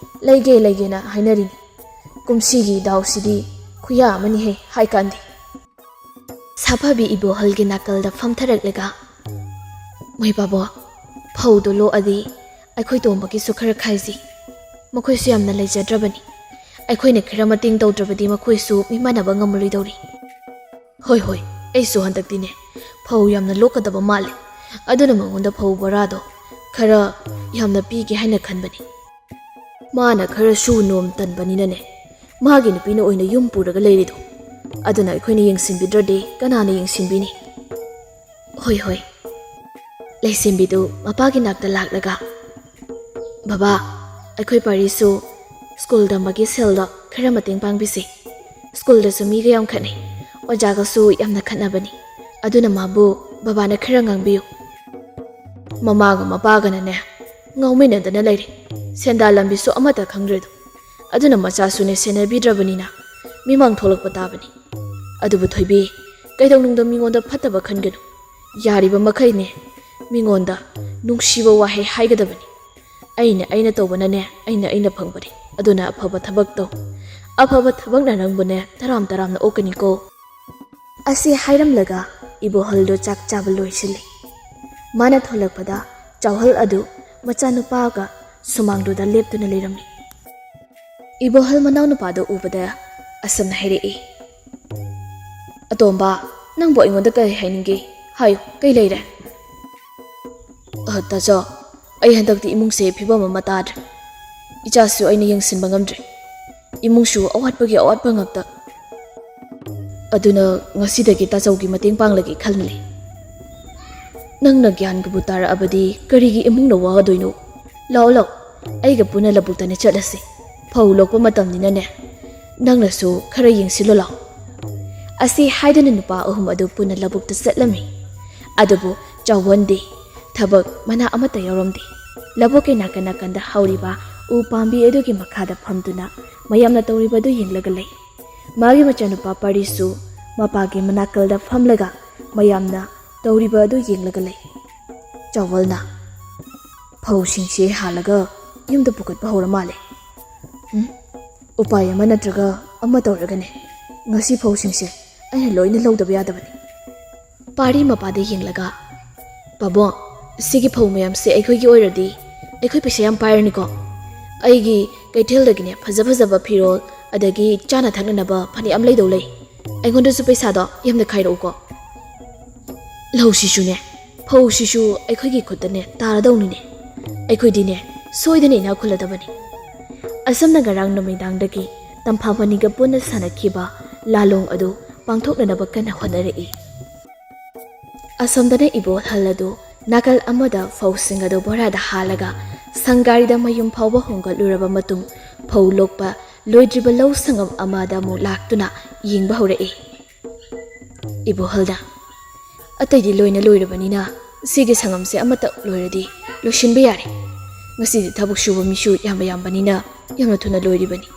ꯂꯩꯒꯦ ꯂꯩꯒꯦꯅ ꯍꯥꯏꯅꯔꯤꯅꯤ꯫ ꯀꯨꯝꯁꯤꯒꯤ ꯗꯥꯎꯁꯤꯗꯤ ꯈꯨꯌꯥ ꯑꯃꯅꯤꯍꯦ ꯍꯥꯏꯀꯥꯟꯗꯦ꯫" ꯁꯥꯐꯕꯤ ꯏꯕꯣꯍꯜꯒꯤ ꯅꯥꯀꯜꯗ ꯐꯝꯊꯔꯛꯂꯒ, "ꯃꯣꯏ ꯄꯥꯕꯣ, ꯐꯧꯗꯣ ꯂꯣꯛꯑꯗꯤ ꯑꯩꯈꯣꯏ ꯇꯣꯝꯕꯒꯤꯁꯨ ꯈꯔ ꯈꯥꯏꯁꯤ꯫ ꯃꯈꯣꯏꯁꯨ ꯌꯥꯝꯅ ꯂꯩꯖꯗ꯭ꯔꯕꯅꯤ꯫ ꯑꯩꯈꯣꯏꯅ ꯈꯔ ꯃꯇꯦꯡ ꯇꯧꯗ꯭ꯔꯕꯗꯤ ꯃꯈꯣꯏꯁꯨ ꯃꯤꯃꯥꯟꯅꯕ ꯉꯝꯃꯔꯣꯏꯗꯧꯔꯤ꯫" "ꯍꯣꯏ, ꯍꯣꯏ, ꯑꯩꯁꯨ ꯍꯟꯗꯛꯇꯤꯅꯦ ꯐꯧ ꯌꯥꯝꯅ ꯂꯣꯛꯀꯗꯕ ꯃꯥꯜꯂꯦ꯫ ꯑꯗꯨꯅ ꯃꯉꯣꯟꯗ ꯐꯧ ꯕꯣꯔꯥꯗꯣ ꯈꯔ ꯌꯥꯝꯅ ꯄꯤꯒꯦ ꯍꯥꯏꯅ ꯈꯟꯕꯅꯤ꯫ ꯃꯥꯅ ꯈꯔ ꯁꯨ ꯅꯣꯝ ꯇꯟꯕꯅꯤꯅꯅꯦ, ꯃꯥꯒꯤ ꯅꯨꯄꯤꯅ ꯑꯣꯏꯅ ꯌꯨꯝ ꯄꯨꯔꯒ ꯂꯩꯔꯤꯗꯣ꯫ ꯑꯗꯨꯅ ꯑꯩꯈꯣꯏꯅ ꯌꯦꯡꯁꯤꯟꯕꯤꯗ꯭ꯔꯗꯤ ꯀꯅꯥꯅ ꯌꯦꯡꯁꯤꯟꯕꯤꯅꯤ?" "ꯍꯣꯏ, ꯍꯣꯏ꯫" ꯂꯩꯁꯦꯝꯕꯤꯗꯨ ꯃꯄꯥꯒꯤ ꯅꯥꯛꯇ ꯂꯥꯛꯂꯒ, "ꯕꯕꯥ, ꯑꯩꯈꯣꯏ ꯄꯥꯔꯤꯁꯨ ꯁ꯭ꯀꯨꯜ ꯇꯝꯕꯒꯤ ꯁꯦꯜꯗꯣ ꯈꯔ ꯃꯇꯦꯡ ꯄꯥꯡꯕꯤꯁꯦ꯫ ꯁ꯭ꯀꯨꯜꯗꯁꯨ ꯃꯤꯒ ꯌꯥꯝ ꯈꯠꯅꯩ, ꯑꯣꯖꯥꯒꯁꯨ ꯌꯥꯝꯅ ꯈꯠꯅꯕꯅꯤ꯫ ꯑꯗꯨꯅ ꯃꯥꯕꯨ ꯕꯕꯥꯅ ꯈꯔ ꯉꯥꯡꯕꯤꯌꯨ꯫ ꯃꯃꯥꯒ ꯃꯄꯥꯒꯅꯅꯦ ꯉꯥꯎꯃꯤꯟꯅꯗꯅ ꯂꯩꯔꯦ꯫ ꯁꯦꯟꯗꯥꯟ ꯂꯝꯕꯤꯁꯨ ꯑꯃꯠꯇ ꯈꯪꯗ꯭ꯔꯦꯗꯣ꯫ ꯑꯗꯨꯅ ꯃꯆꯥꯁꯨꯅꯦ ꯁꯦꯟꯅꯕꯤꯗ꯭ꯔꯕꯅꯤꯅ ꯃꯤꯃꯥꯡ ꯊꯣꯛꯂꯛꯄ ꯇꯥꯕꯅꯤ꯫ ꯑꯗꯨꯕꯨ ꯊꯣꯏꯕꯤ, ꯀꯩꯗꯧꯅꯨꯡꯗ ꯃꯤꯉꯣꯟꯗ ꯐꯠꯇꯕ ꯈꯟꯒꯅꯨ꯫ ꯌꯥꯔꯤꯕ ꯃꯈꯩꯅꯦ ꯃꯤꯉꯣꯟꯗ ꯅꯨꯡꯁꯤꯕ ꯋꯥꯍꯩ ꯍꯥꯏꯒꯗꯕꯅꯤ꯫ ꯑꯩꯅ ꯑꯩꯅ ꯇꯧꯕꯅꯅꯦ ꯑꯩꯅ ꯑꯩꯅ ꯐꯪꯕꯅꯤ꯫ ꯑꯗꯨꯅ ꯑꯐꯕ ꯊꯕꯛ ꯇꯧ꯫ ꯑꯐꯕ ꯊꯕꯛꯅ ꯅꯪꯕꯨꯅꯦ ꯇꯔꯥꯝ ꯇꯔꯥꯝꯅ ꯑꯣꯛꯀꯅꯤꯀꯣ꯫ ꯑꯁꯤ ꯍꯥꯏꯔꯝꯂꯒ ꯏꯕꯣꯍꯜꯗꯣ ꯆꯥꯛ ꯆꯥꯕ ꯂꯣꯏꯁꯤꯜꯂꯤ꯫ ꯃꯥꯅ ꯊꯣꯛꯂꯛꯄꯗ ꯆꯥꯎꯍꯜ ꯑꯗꯨ ꯃꯆꯥꯅꯨꯄꯥꯒ ꯁꯨꯃꯥꯡꯗꯨꯗ ꯂꯦꯞꯇꯨꯅ ꯂꯩꯔꯝꯃꯤ꯫ ꯏꯕꯣꯍꯜ ꯃꯅꯥꯎꯅꯨꯄꯥꯗꯨ ꯎꯕꯗ ꯑꯁꯝꯅ ꯍꯥꯏꯔꯛꯏ, "ꯑꯇꯣꯝꯕ, ꯅꯪꯕꯨ ꯑꯩꯉꯣꯟꯗ ꯀꯔꯤ ꯍꯥꯏꯅꯤꯡꯒꯦ? ꯍꯥꯏꯌꯨ, ꯀꯩ ꯂꯩꯔꯦ?" "ꯑ, ꯇꯥꯆꯧ, ꯑꯩ ꯍꯟꯗꯛꯇꯤ ꯏꯃꯨꯡꯁꯦ ꯐꯤꯕꯝ ꯑꯃ ꯇꯥꯗ꯭ꯔꯦ꯫ ꯏꯆꯥꯁꯨ ꯑꯩꯅ ꯌꯦꯡꯁꯤꯟꯕ ꯉꯝꯗ꯭ꯔꯦ꯫ ꯏꯃꯨꯡꯁꯨ ꯑꯋꯥꯠꯄꯒꯤ ꯑꯋꯥꯠꯄ ꯉꯥꯛꯇ꯫ ꯑꯗꯨꯅ ꯉꯁꯤꯗꯒꯤ ꯇꯥꯆꯧꯒꯤ ꯃꯇꯦꯡ ꯄꯥꯡꯂꯒꯦ ꯈꯜꯂꯤ꯫" "ꯅꯪꯅ ꯒ꯭ꯌꯥꯟꯒꯕꯨ ꯇꯥꯔꯛꯑꯕꯗꯤ ꯀꯔꯤꯒꯤ ꯏꯃꯨꯡꯅ ꯋꯥꯒꯗꯣꯏꯅꯣ? ꯂꯥꯛꯑꯣ, ꯂꯥꯛꯑꯣ, ꯑꯩꯒ ꯄꯨꯟꯅ ꯂꯧꯕꯨꯛꯇꯅꯦ ꯆꯠꯂꯁꯤ꯫ ꯐꯧ ꯂꯣꯛꯄ ꯃꯇꯝꯅꯤꯅꯅꯦ, ꯅꯪꯅꯁꯨ ꯈꯔ ꯌꯦꯡꯁꯤꯜꯂꯣ ꯂꯥꯛꯑꯣ꯫" ꯑꯁꯤ ꯍꯥꯏꯗꯨꯅ ꯅꯨꯄꯥ ꯑꯍꯨꯝ ꯑꯗꯨ ꯄꯨꯟꯅ ꯂꯧꯕꯨꯛꯇ ꯆꯠꯂꯝꯃꯤ꯫ ꯑꯗꯨꯕꯨ ꯆꯥꯎꯕꯟꯗꯤ ꯊꯕꯛ ꯃꯅꯥ ꯑꯃꯠꯇ ꯌꯥꯎꯔꯝꯗꯦ꯫ ꯂꯧꯕꯨꯛꯀꯤ ꯅꯥꯀꯟ ꯅꯥꯀꯟꯗ ꯍꯧꯔꯤꯕ ꯎ ꯄꯥꯝꯕꯤ ꯑꯗꯨꯒꯤ ꯃꯈꯥꯗ ꯐꯝꯗꯨꯅ ꯃꯌꯥꯝꯅ ꯇꯧꯔꯤꯕ ꯑꯗꯨ ꯌꯦꯡꯂꯒ ꯂꯩ꯫ ꯃꯥꯒꯤ ꯃꯆꯥꯅꯨꯄꯥ ꯄꯥꯔꯤꯁꯨ ꯃꯄꯥꯒꯤ ꯃꯅꯥꯀꯜꯗ ꯐꯝꯂꯒ ꯃꯌꯥꯝꯅ ꯇꯧꯔꯤꯕ ꯑꯗꯨ ꯌꯦꯡꯂꯒ ꯂꯩ꯫ ꯆꯥꯎꯕꯜꯅ, "ꯐꯧꯁꯤꯡꯁꯦ ꯍꯥꯜꯂꯒ ꯌꯨꯝꯗ ꯄꯨꯈꯠꯄ ꯍꯧꯔ ꯃꯥꯜꯂꯦ꯫ ꯎꯝ, ꯎꯄꯥꯏ ꯑꯃ ꯅꯠꯇ꯭ꯔꯒ ꯑꯃ ꯇꯧꯔꯒꯅꯦ ꯉꯁꯤ ꯐꯧꯁꯤꯡꯁꯦ ꯑꯩꯅ ꯂꯣꯏꯅ ꯂꯧꯗꯕ ꯌꯥꯗꯕꯅꯤ꯫" ꯄꯥꯔꯤ ꯃꯄꯥꯗ ꯌꯦꯡꯂꯒ, "ꯄꯥꯕꯨꯡ, ꯁꯤꯒꯤ ꯐꯧ ꯃꯌꯥꯝꯁꯦ ꯑꯩꯈꯣꯏꯒꯤ ꯑꯣꯏꯔꯗꯤ ꯑꯩꯈꯣꯏ ꯄꯩꯁꯥ ꯌꯥꯝ ꯄꯥꯏꯔꯅꯤꯀꯣ꯫ ꯑꯩꯒꯤ ꯀꯩꯊꯦꯜꯗꯒꯤꯅꯦ ꯐꯖ ꯐꯖꯕ ꯐꯤꯔꯣꯜ ꯑꯗꯒꯤ ꯆꯥꯅ ꯊꯛꯅꯅꯕ ꯐꯅꯌꯥꯝ ꯂꯩꯗꯧ ꯂꯩ꯫ ꯑꯩꯉꯣꯟꯗꯁꯨ ꯄꯩꯁꯥꯗꯣ ꯌꯥꯝꯅ ꯈꯥꯏꯔꯛꯎꯀꯣ꯫" "ꯂꯧꯁꯤꯁꯨꯅꯦ, ꯐꯧꯁꯤꯁꯨ ꯑꯩꯈꯣꯏꯒꯤ ꯈꯨꯠꯇꯅꯦ ꯇꯥꯔꯗꯧꯅꯤꯅꯦ꯫ ꯑꯩꯈꯣꯏꯗꯤꯅꯦ ꯁꯣꯏꯗꯅ ꯏꯅꯥꯛ ꯈꯨꯜꯂꯗꯕꯅꯤ꯫" ꯑꯁꯨꯝꯅ ꯉꯔꯥꯡ ꯅꯨꯃꯤꯗꯥꯡꯗꯒꯤ ꯇꯝꯐꯥ ꯃꯅꯤꯒ ꯄꯨꯟꯅ ꯁꯥꯟꯅꯈꯤꯕ ꯂꯥꯂꯣꯡ ꯑꯗꯨ ꯄꯥꯡꯊꯣꯛꯅꯅꯕ ꯀꯟꯅ ꯍꯣꯠꯅꯔꯛꯏ꯫ ꯑꯁꯣꯝꯗꯅ ꯏꯕꯣꯍꯜ ꯑꯗꯨ ꯅꯥꯀꯜ ꯑꯃꯗ ꯐꯧꯁꯤꯡ ꯑꯗꯨ ꯕꯣꯔꯥꯗ ꯍꯥꯜꯂꯒ ꯁꯪꯒꯥꯔꯤꯗ ꯃꯌꯨꯝ ꯐꯥꯎꯕ ꯍꯣꯡꯒꯠꯂꯨꯔꯕ ꯃꯇꯨꯡ ꯐꯧ ꯂꯣꯛꯄ ꯂꯣꯏꯗ꯭ꯔꯤꯕ ꯂꯧ ꯁꯪꯒꯝ ꯑꯃꯗ ꯑꯃꯨꯛ ꯂꯥꯛꯇꯨꯅ ꯌꯦꯡꯕ ꯍꯧꯔꯛꯏ꯫ ꯏꯕꯣꯍꯜꯅ, "ꯑꯇꯩꯗꯤ ꯂꯣꯏꯅ ꯂꯣꯏꯔꯕꯅꯤꯅ ꯁꯤꯒꯤ ꯁꯪꯒꯝꯁꯦ ꯑꯃꯇ ꯂꯣꯏꯔꯗꯤ ꯂꯣꯏꯁꯤꯟꯕ ꯌꯥꯔꯦ꯫ ꯉꯁꯤꯗꯤ ꯊꯕꯛ ꯁꯨꯕ ꯃꯤꯁꯨ ꯌꯥꯝꯕ ꯌꯥꯝꯕꯅꯤꯅ ꯌꯥꯝꯅ ꯊꯨꯅ ꯂꯣꯏꯔꯤꯕꯅꯤ꯫"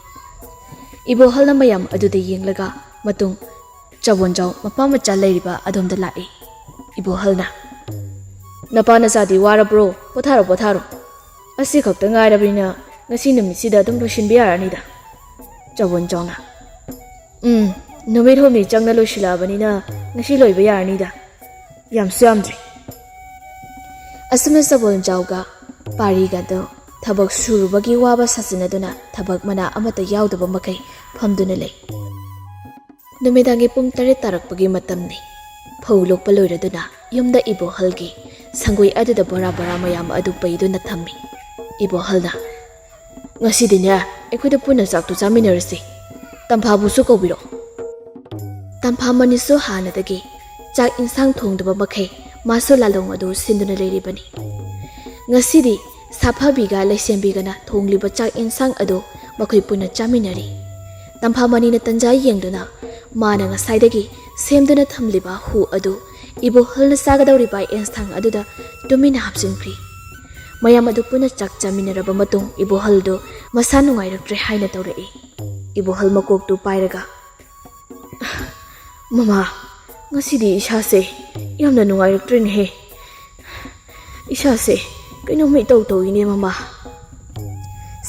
ꯏꯕꯣꯍꯜꯅ ꯃꯌꯥꯝ ꯑꯗꯨꯗ ꯌꯦꯡꯂꯒ ꯃꯇꯨꯡ ꯆꯥꯕꯣꯟꯖꯥꯎ ꯃꯄꯥ ꯃꯆꯥ ꯂꯩꯔꯤꯕ ꯑꯗꯣꯝꯗ ꯂꯥꯛꯏ꯫ ꯏꯕꯣꯍꯜꯅ, "ꯅꯄꯥ ꯅꯆꯥꯗꯤ ꯋꯥꯔꯕ꯭ꯔꯣ? ꯄꯣꯊꯥꯔꯣ, ꯄꯣꯊꯥꯔꯣ꯫ ꯑꯁꯤ ꯈꯛꯇ ꯉꯥꯏꯔꯕꯅꯤꯅ ꯉꯁꯤ ꯅꯨꯃꯤꯠꯁꯤꯗ ꯑꯗꯨꯝ ꯂꯣꯏꯁꯤꯟꯕ ꯌꯥꯔꯅꯤꯗ꯫" ꯆꯥꯕꯣꯟꯖꯥꯎꯅ, "ꯎꯝ, ꯅꯨꯃꯤꯠ ꯍꯨꯝꯅꯤ ꯆꯪꯅ ꯂꯣꯏꯁꯤꯜꯂꯛꯑꯕꯅꯤꯅ ꯉꯁꯤ ꯂꯣꯏꯕ ꯌꯥꯔꯅꯤꯗ꯫ ꯌꯥꯝꯁꯨ ꯌꯥꯝꯗ꯭ꯔꯤ꯫" ꯑꯁꯨꯝꯅ ꯆꯥꯕꯣꯟꯖꯥꯎꯒ ꯄꯥꯔꯤꯒꯗꯣ ꯊꯕꯛ ꯁꯨꯔꯨꯕꯒꯤ ꯋꯥꯕ ꯁꯥꯖꯤꯟꯅꯗꯨꯅ ꯊꯕꯛ ꯃꯅꯥ ꯑꯃꯠꯇ ꯌꯥꯎꯗꯕ ꯃꯈꯩ ꯐꯝꯗꯨꯅ ꯂꯩ꯫ ꯅꯨꯃꯤꯗꯥꯡꯒꯤ ꯄꯨꯡ ꯇꯔꯦꯠ ꯇꯥꯔꯛꯄꯒꯤ ꯃꯇꯝꯅꯤ꯫ ꯐꯧ ꯂꯣꯛꯄ ꯂꯣꯏꯔꯗꯨꯅ ꯌꯨꯝꯗ ꯏꯕꯣꯍꯜꯒꯤ ꯁꯪꯒꯣꯏ ꯑꯗꯨꯗ ꯕꯣꯔꯥ ꯕꯣꯔꯥ ꯃꯌꯥꯝ ꯑꯗꯨ ꯄꯩꯗꯨꯅ ꯊꯝꯃꯤ꯫ ꯏꯕꯣꯍꯜꯅ, "ꯉꯁꯤꯗꯤꯅꯦ, ꯑꯩꯈꯣꯏꯗ ꯄꯨꯟꯅ ꯆꯥꯛꯇꯨ ꯆꯥꯃꯤꯟꯅꯔꯁꯤ꯫ ꯇꯝꯐꯥꯕꯨꯁꯨ ꯀꯧꯕꯤꯔꯣ꯫" ꯇꯝꯐꯥ ꯃꯅꯤꯁꯨ ꯍꯥꯟꯅꯗꯒꯤ ꯆꯥꯛ ꯏꯟꯁꯥꯡ ꯊꯣꯡꯗꯕ ꯃꯈꯩ ꯃꯥꯁꯨ ꯂꯥꯂꯣꯡ ꯑꯗꯨ ꯁꯤꯟꯗꯨꯅ ꯂꯩꯔꯤꯕꯅꯤ꯫ ꯉꯁꯤꯗꯤ ꯁꯥꯐꯕꯤꯒ ꯂꯩꯁꯦꯝꯕꯤꯒꯅ ꯊꯣꯡꯂꯤꯕ ꯆꯥꯛ ꯏꯟꯁꯥꯡ ꯑꯗꯨ ꯃꯈꯣꯏ ꯄꯨꯟꯅ ꯆꯥꯃꯤꯟꯅꯔꯤ꯫ ꯇꯝꯐꯥ ꯃꯅꯤꯅ ꯇꯟꯖꯥ ꯌꯦꯡꯗꯨꯅ ꯃꯥꯅ ꯉꯁꯥꯏꯗꯒꯤ ꯁꯦꯝꯗꯨꯅ ꯊꯝꯂꯤꯕ ꯍꯨ ꯑꯗꯨ ꯏꯕꯣꯍꯜꯅ ꯆꯥꯒꯗꯧꯔꯤꯕ ꯑꯦꯟꯁꯥꯡ ꯑꯗꯨꯗ ꯇꯨꯃꯤꯟꯅ ꯍꯥꯞꯆꯤꯟꯈ꯭ꯔꯤ꯫ ꯃꯌꯥꯝ ꯑꯗꯨ ꯄꯨꯟꯅ ꯆꯥꯛ ꯆꯥꯃꯤꯟꯅꯔꯕ ꯃꯇꯨꯡ ꯏꯕꯣꯍꯜꯗꯨ ꯃꯁꯥ ꯅꯨꯡꯉꯥꯏꯔꯛꯇ꯭ꯔꯦ ꯍꯥꯏꯅ ꯇꯧꯔꯛꯏ꯫ ꯏꯕꯣꯍꯜ ꯃꯀꯣꯛꯇꯨ ꯄꯥꯏꯔꯒ, "ꯃꯃꯥ, ꯉꯁꯤꯗꯤ ꯏꯁꯥꯁꯦ ꯌꯥꯝꯅ ꯅꯨꯡꯉꯥꯏꯔꯛꯇ꯭ꯔꯦꯅꯦꯍꯦ꯫ ꯏꯁꯥꯁꯦ ꯀꯩꯅꯣꯝꯃ ꯏꯇꯧ ꯇꯧꯏꯅꯦ, ꯃꯃꯥ꯫"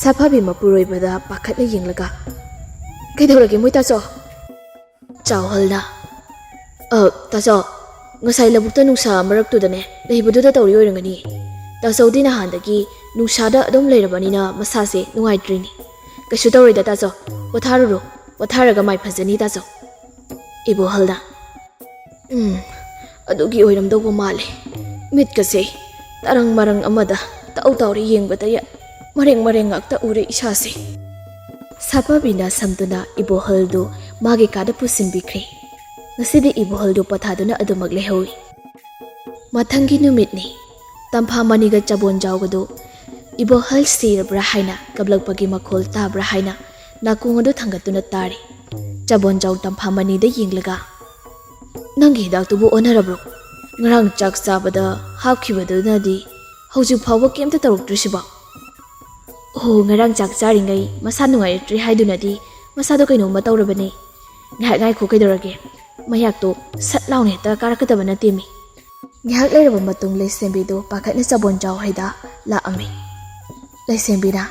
ꯁꯥꯐꯕꯤ ꯃꯄꯨꯔꯣꯏꯕꯗ ꯄꯥꯈꯠꯅ ꯌꯦꯡꯂꯒ, "ꯀꯩꯗꯧꯔꯒꯦ, ꯃꯣꯏ ꯇꯥꯆꯧ?" ꯆꯥꯎꯍꯜꯅ, "ꯑ, ꯇꯥꯆꯧ, ꯉꯁꯥꯏ ꯂꯧꯕꯨꯛꯇ ꯅꯨꯡꯁꯥ ꯃꯔꯛꯇꯨꯗꯅꯦ ꯂꯩꯕꯗꯨꯗ ꯇꯧꯔꯤ ꯑꯣꯏꯔꯝꯒꯅꯤ꯫ ꯇꯥꯆꯧꯗꯤ ꯅꯍꯥꯟꯗꯒꯤ ꯅꯨꯡꯁꯥꯗ ꯑꯗꯨꯝ ꯂꯩꯔꯕꯅꯤꯅ ꯃꯁꯥꯁꯦ ꯅꯨꯡꯉꯥꯏꯇ꯭ꯔꯤꯅꯤ꯫ ꯀꯩꯁꯨ ꯇꯧꯔꯣꯏꯗ ꯇꯥꯆꯧ, ꯄꯣꯊꯥꯔꯨꯔꯣ, ꯄꯣꯊꯥꯔꯒ ꯃꯥꯏ ꯐꯖꯅꯤ ꯇꯥꯆꯧ꯫" ꯏꯕꯣꯍꯜꯅ, "ꯎꯝ, ꯑꯗꯨꯒꯤ ꯑꯣꯏꯔꯝꯗꯧꯕ ꯃꯥꯜꯂꯦ꯫ ꯃꯤꯠꯀꯁꯦ ꯇꯔꯪ ꯃꯔꯪ ꯑꯃꯗ ꯇꯧ ꯇꯧꯔꯦ ꯌꯦꯡꯕꯗ ꯌꯥ-, ꯃꯔꯦꯡ ꯃꯔꯦꯡ ꯉꯥꯛꯇ ꯎꯔꯦ ꯏꯁꯥꯁꯦ꯫" ꯁꯥꯐꯕꯤꯅ ꯁꯝꯗꯨꯅ ꯏꯕꯣꯍꯜꯗꯨ ꯃꯥꯒꯤ ꯀꯥꯗ ꯄꯨꯁꯤꯟꯕꯤꯈ꯭ꯔꯦ꯫ ꯉꯁꯤꯗꯤ ꯏꯕꯣꯍꯜꯗꯨ ꯄꯣꯊꯥꯗꯨꯅ ꯑꯗꯨꯃꯛ ꯂꯩꯍꯧꯏ꯫ ꯃꯊꯪꯒꯤ ꯅꯨꯃꯤꯠꯅꯤ꯫ ꯇꯝꯐꯥ ꯃꯅꯤꯒ ꯆꯕꯣꯟꯖꯥꯎꯒꯗꯨ ꯏꯕꯣꯍꯜ ꯁꯤꯔꯕ꯭ꯔꯥ ꯍꯥꯏꯅ ꯀꯞꯂꯛꯄꯒꯤ ꯃꯈꯣꯜ ꯇꯥꯕ꯭ꯔꯥ ꯍꯥꯏꯅ ꯅꯥꯀꯣꯡ ꯑꯗꯨ ꯊꯥꯡꯒꯠꯇꯨꯅ ꯇꯥꯔꯤ꯫ ꯆꯕꯣꯟꯖꯥꯎ ꯇꯝꯐꯥ ꯃꯅꯤꯗ ꯌꯦꯡꯂꯒ, "ꯅꯪꯒꯤ ꯍꯤꯗꯥꯛꯇꯨꯕꯨ ꯑꯣꯟꯅꯔꯕ꯭ꯔꯣ? ꯉꯔꯥꯡ ꯆꯥꯛ ꯆꯥꯕꯗ ꯍꯥꯞꯈꯤꯕꯗꯨꯅꯗꯤ ꯍꯧꯖꯤꯛ ꯐꯥꯎꯕ ꯀꯩꯝꯇ ꯇꯧꯔꯛꯇ꯭ꯔꯤꯁꯤꯕꯣ?" "ꯑꯣ, ꯉꯔꯥꯡ ꯆꯥꯛ ꯆꯥꯔꯤꯉꯩ ꯃꯁꯥ ꯅꯨꯡꯉꯥꯏꯔꯛꯇ꯭ꯔꯤ ꯍꯥꯏꯗꯨꯅꯗꯤ ꯃꯁꯥꯗꯣ ꯀꯩꯅꯣꯝꯃ ꯇꯧꯔꯕꯅꯦ꯫ ꯉꯥꯏꯍꯥꯛ ꯉꯥꯏꯈꯣ, ꯀꯩꯗꯧꯔꯒꯦ? ꯃꯌꯥꯛꯇꯣ ꯁꯠ ꯂꯥꯎꯅ ꯍꯦꯛꯇ ꯀꯥꯔꯛꯀꯗꯕ ꯅꯠꯇꯦꯃꯤ꯫" ꯉꯥꯏꯍꯥꯛ ꯂꯩꯔꯕ ꯃꯇꯨꯡ ꯂꯩꯁꯦꯝꯕꯤꯗꯨ ꯄꯥꯈꯠꯅ ꯆꯕꯣꯟꯖꯥꯎ ꯍꯣꯏꯗ ꯂꯥꯛꯑꯝꯃꯤ꯫ ꯂꯩꯁꯦꯝꯕꯤꯅ,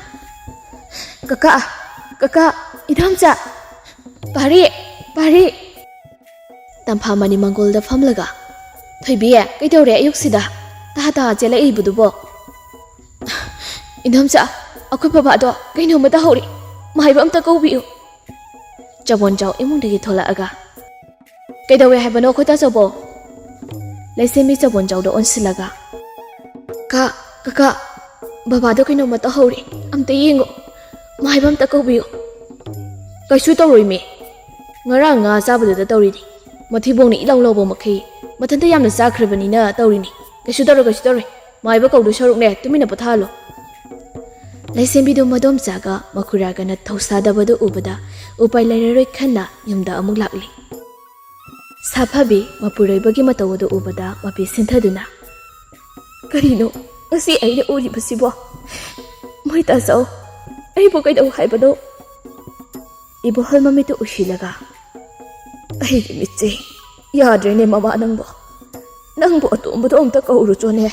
"ꯀꯀꯥ, ꯀꯀꯥ, ꯏꯗꯣꯝꯆꯥ, ꯄꯥꯔꯤ, ꯄꯥꯔꯤ!" ꯇꯝꯐꯥ ꯃꯅꯤ ꯃꯪꯒꯣꯜꯗ ꯐꯝꯂꯒ, "ꯊꯣꯏꯕꯤ, ꯀꯩꯗꯧꯔꯦ ꯑꯌꯨꯛꯁꯤꯗ ꯇꯍꯥ ꯇꯍꯥ ꯆꯦꯜꯂꯛꯏꯕꯗꯨꯕꯣ?" "ꯏꯗꯣꯝꯆꯥ, ꯑꯩꯈꯣꯏ ꯕꯕꯥꯗꯣ ꯀꯩꯅꯣꯝꯃ ꯇꯧꯍꯧꯔꯦ꯫ ꯃꯥꯏꯕ ꯑꯝꯇ ꯀꯧꯕꯤꯌꯨ꯫" ꯆꯕꯣꯟꯖꯥꯎ ꯏꯃꯨꯡꯗꯒꯤ ꯊꯣꯛꯂꯛꯑꯒ, "ꯀꯩꯗꯧꯋꯦ ꯍꯥꯏꯕꯅꯣ ꯑꯩꯈꯣꯏ ꯇꯥꯆꯧꯕꯣ?" ꯂꯩꯁꯦꯝꯕꯤ ꯆꯕꯣꯟꯖꯥꯎꯗ ꯑꯣꯟꯁꯤꯜꯂꯒ, "ꯀꯥ, ꯀꯀꯥ, ꯕꯕꯥꯗꯣ ꯀꯩꯅꯣꯝꯃ ꯇꯧꯍꯧꯔꯦ꯫ ꯑꯝꯇ ꯌꯦꯡꯉꯣ꯫ ꯃꯥꯏꯕ ꯑꯝꯇ ꯀꯧꯕꯤꯌꯨ꯫" "ꯀꯩꯁꯨ ꯇꯧꯔꯣꯏꯃꯤ꯫ ꯉꯔꯥꯡ ꯉꯥ ꯆꯥꯕꯗꯨꯗ ꯇꯧꯔꯤꯅꯤ꯫ ꯃꯊꯤꯕꯣꯡꯅ ꯏꯂꯥꯎ ꯂꯥꯎꯕ ꯃꯈꯩ ꯃꯊꯟꯇ ꯌꯥꯝꯅ ꯆꯥꯈ꯭ꯔꯕꯅꯤꯅ ꯇꯧꯔꯤꯅꯤ꯫ ꯀꯩꯁꯨ ꯇꯧꯔꯣꯏ, ꯀꯩꯁꯨ ꯇꯧꯔꯣꯏ꯫ ꯃꯥꯏꯕ ꯀꯧꯗꯣꯏ ꯁꯔꯨꯛꯅꯦ, ꯇꯨꯃꯤꯟꯅ ꯄꯣꯊꯥꯍꯜꯂꯣ꯫" ꯂꯩꯁꯦꯝꯕꯤꯗꯨ ꯃꯗꯣꯝꯆꯥꯒ ꯃꯈꯨꯔꯥꯒꯅ ꯊꯧꯁꯥꯗꯕꯗꯨ ꯎꯕꯗ ꯎꯄꯥꯏ ꯂꯩꯔꯔꯣꯏ ꯈꯟꯅ ꯌꯨꯝꯗ ꯑꯃꯨꯛ ꯂꯥꯛꯂꯤ꯫ ꯁꯥꯐꯕꯤ ꯃꯄꯨꯔꯣꯏꯕꯒꯤ ꯃꯇꯧ ꯑꯗꯨ ꯎꯕꯗ ꯃꯄꯤ ꯁꯤꯟꯊꯗꯨꯅ, "ꯀꯔꯤꯅꯣ ꯉꯁꯤ ꯑꯩꯅ ꯎꯔꯤꯕꯁꯤꯕꯣ? ꯃꯣꯏ ꯇꯥꯆꯧ, ꯑꯩꯕꯨ ꯀꯩꯗꯧ ꯍꯥꯏꯕꯅꯣ?" ꯏꯕꯣꯍꯜ ꯃꯃꯤꯠꯇꯨ ꯎꯏꯁꯤꯜꯂꯒ, "ꯑꯩꯒꯤ ꯃꯤꯠꯁꯦ ꯌꯥꯗ꯭ꯔꯦꯅꯦ ꯃꯃꯥ ꯅꯪꯕꯣ꯫ ꯅꯪꯕꯨ ꯑꯇꯣꯝꯕꯗꯣ ꯑꯝꯇ ꯀꯧꯔꯨꯆꯣꯅꯦ꯫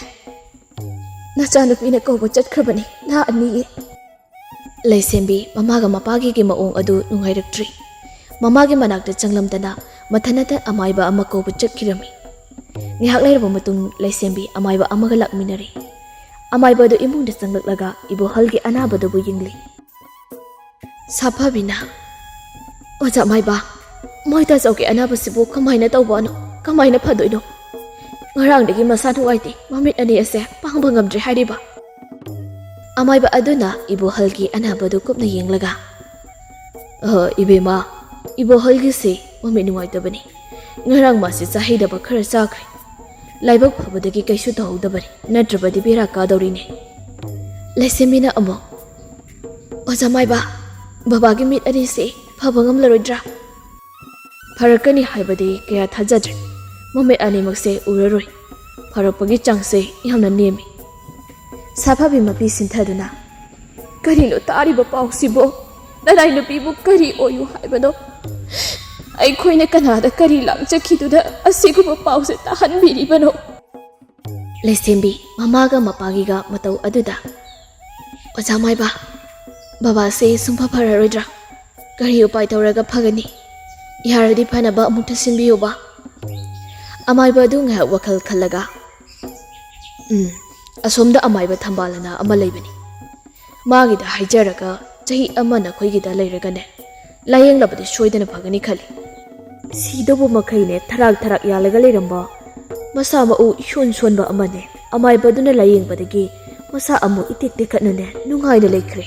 ꯅꯆꯥꯅꯨꯄꯤꯅ ꯀꯧꯕ ꯆꯠꯈ꯭ꯔꯕꯅꯤ ꯂꯥꯛꯑꯅꯤꯌꯦ꯫" ꯂꯩꯁꯦꯝꯕꯤ ꯃꯃꯥꯒ ꯃꯄꯥꯒꯤꯒꯤ ꯃꯑꯣꯡ ꯑꯗꯨ ꯅꯨꯡꯉꯥꯏꯔꯛꯇ꯭ꯔꯤ꯫ ꯃꯃꯥꯒꯤ ꯃꯅꯥꯛꯇ ꯆꯪꯂꯝꯗꯅ ꯃꯊꯟꯅꯇ ꯑꯃꯥꯏꯕ ꯑꯃ ꯀꯧꯕ ꯆꯠꯈꯤꯔꯝꯃꯤ꯫ ꯉꯥꯏꯍꯥꯛ ꯂꯩꯔꯕ ꯃꯇꯨꯡ ꯂꯩꯁꯦꯝꯕꯤ ꯑꯃꯥꯏꯕ ꯑꯃꯒ ꯂꯥꯛꯃꯤꯟꯅꯔꯦ꯫ ꯑꯃꯥꯏꯕ ꯑꯗꯨ ꯏꯃꯨꯡꯗ ꯆꯪꯂꯛꯂꯒ ꯏꯕꯣꯍꯜꯒꯤ ꯑꯅꯥꯕꯗꯨꯕꯨ ꯌꯦꯡꯂꯤ꯫ ꯁꯥꯐꯕꯤꯅ, "ꯑꯣꯖꯥ ꯃꯥꯏꯕ, ꯃꯣꯏ ꯇꯥꯆꯧꯒꯤ ꯑꯅꯥꯕꯁꯤꯕꯨ ꯀꯃꯥꯏꯅ ꯇꯧꯕꯅꯣ? ꯀꯃꯥꯏꯅ ꯐꯗꯣꯏꯅꯣ? ꯉꯔꯥꯡꯗꯒꯤ ꯃꯁꯥ ꯅꯨꯡꯉꯥꯏꯇꯦ, ꯃꯃꯤꯠ ꯑꯅꯤ ꯑꯁꯦ ꯄꯥꯡꯕ ꯉꯝꯗ꯭ꯔꯦ" ꯍꯥꯏꯔꯤꯕ꯫ ꯑꯃꯥꯏꯕ ꯑꯗꯨꯅ ꯏꯕꯣꯍꯜꯒꯤ ꯑꯅꯥꯕꯗꯨ ꯀꯨꯞꯅ ꯌꯦꯡꯂꯒ, "ꯑ, ꯏꯕꯦꯝꯃ, ꯏꯕꯣꯍꯜꯒꯤꯁꯤ ꯃꯃꯤꯠ ꯅꯨꯡꯉꯥꯏꯇꯕꯅꯤ꯫ ꯉꯔꯥꯡ ꯃꯥꯁꯤ ꯆꯥꯍꯩꯗꯕ ꯈꯔ ꯆꯥꯈ꯭ꯔꯦ꯫ ꯂꯥꯏꯕꯛ ꯐꯕꯗꯒꯤ ꯀꯩꯁꯨ ꯇꯧꯍꯧꯗꯕꯅꯤ, ꯅꯠꯇ꯭ꯔꯕꯗꯤ ꯕꯦꯔꯥ ꯀꯥꯗꯧꯔꯤꯅꯦ꯫" ꯂꯩꯁꯦꯝꯕꯤꯅ ꯑꯃꯨꯛ, "ꯑꯣꯖꯥ ꯃꯥꯏꯕ, ꯕꯕꯥꯒꯤ ꯃꯤꯠ ꯑꯅꯤꯁꯦ ꯐꯕ ꯉꯝꯂꯔꯣꯏꯗ꯭ꯔꯥ? ꯐꯔꯛꯀꯅꯤ ꯍꯥꯏꯕꯗꯤ ꯀꯌꯥ ꯊꯥꯖꯗ꯭ꯔꯦ꯫ ꯃꯃꯤꯠ ꯑꯅꯤꯃꯛꯁꯦ ꯎꯔꯔꯣꯏ꯫ ꯐꯔꯛꯄꯒꯤ ꯆꯥꯡꯁꯦ ꯌꯥꯝꯅ ꯅꯦꯝꯃꯤ꯫ ꯁꯥꯐꯕꯤ ꯃꯄꯤ ꯁꯤꯟꯊꯗꯨꯅ, "ꯀꯔꯤꯅꯣ ꯇꯥꯔꯤꯕ ꯄꯥꯎꯁꯤꯕꯣ? ꯅꯅꯥꯏ ꯅꯨꯄꯤꯕꯨ ꯀꯔꯤ ꯑꯣꯏꯌꯨ ꯍꯥꯏꯕꯅꯣ? ꯑꯩꯈꯣꯏꯅ ꯀꯅꯥꯗ ꯀꯔꯤ ꯂꯥꯡꯖꯈꯤꯗꯨꯅ ꯑꯁꯤꯒꯨꯝꯕ ꯄꯥꯎꯁꯦ ꯇꯥꯍꯟꯕꯤꯔꯤꯕꯅꯣ?" ꯂꯩꯁꯦꯝꯕꯤ ꯃꯃꯥꯒ ꯃꯄꯥꯒꯤꯒ ꯃꯇꯧ ꯑꯗꯨꯗ, "ꯑꯣꯖꯥ ꯃꯥꯏꯕ, ꯕꯕꯥꯁꯦ ꯁꯨꯡꯐ ꯐꯔꯔꯣꯏꯗ꯭ꯔꯥ? ꯀꯔꯤ ꯎꯄꯥꯏ ꯇꯧꯔꯒ ꯐꯒꯅꯤ? ꯌꯥꯔꯗꯤ ꯐꯅꯕ ꯑꯃꯨꯛꯇ ꯁꯤꯟꯕꯤꯌꯨꯕ꯫" ꯑꯃꯥꯏꯕ ꯑꯗꯨ ꯉꯥꯏꯍꯥꯛ ꯋꯥꯈꯜ ꯈꯜꯂꯒ, "ꯎꯝ, ꯑꯁꯣꯝꯗ ꯑꯃꯥꯏꯕ ꯊꯝꯕꯥꯜ ꯑꯅ ꯑꯃ ꯂꯩꯕꯅꯤ꯫ ꯃꯥꯒꯤꯗ ꯍꯥꯏꯖꯔꯒ ꯆꯍꯤ ꯑꯃ ꯅꯈꯣꯏꯒꯤꯗ ꯂꯩꯔꯒꯅꯦ, ꯂꯥꯌꯦꯡꯂꯕꯗꯤ ꯁꯣꯏꯗꯅ ꯐꯒꯅꯤ ꯈꯜꯂꯤ꯫ ꯁꯤꯗꯧꯕ ꯃꯈꯩꯅꯦ ꯊꯔꯥꯛ ꯊꯔꯥꯛ ꯌꯥꯜꯂꯒ ꯂꯩꯔꯝꯕ, ꯃꯁꯥ ꯃꯎ ꯏꯁꯣꯟ ꯁꯣꯟꯕ ꯑꯃꯅꯦ, ꯑꯃꯥꯏꯕꯗꯨꯅ ꯂꯥꯌꯦꯡꯕꯗꯒꯤ ꯃꯁꯥ ꯑꯃꯨꯛ ꯏꯇꯦꯛ ꯇꯦꯛꯈꯠꯅꯅꯦ ꯅꯨꯡꯉꯥꯏꯅ ꯂꯩꯈ꯭ꯔꯦ꯫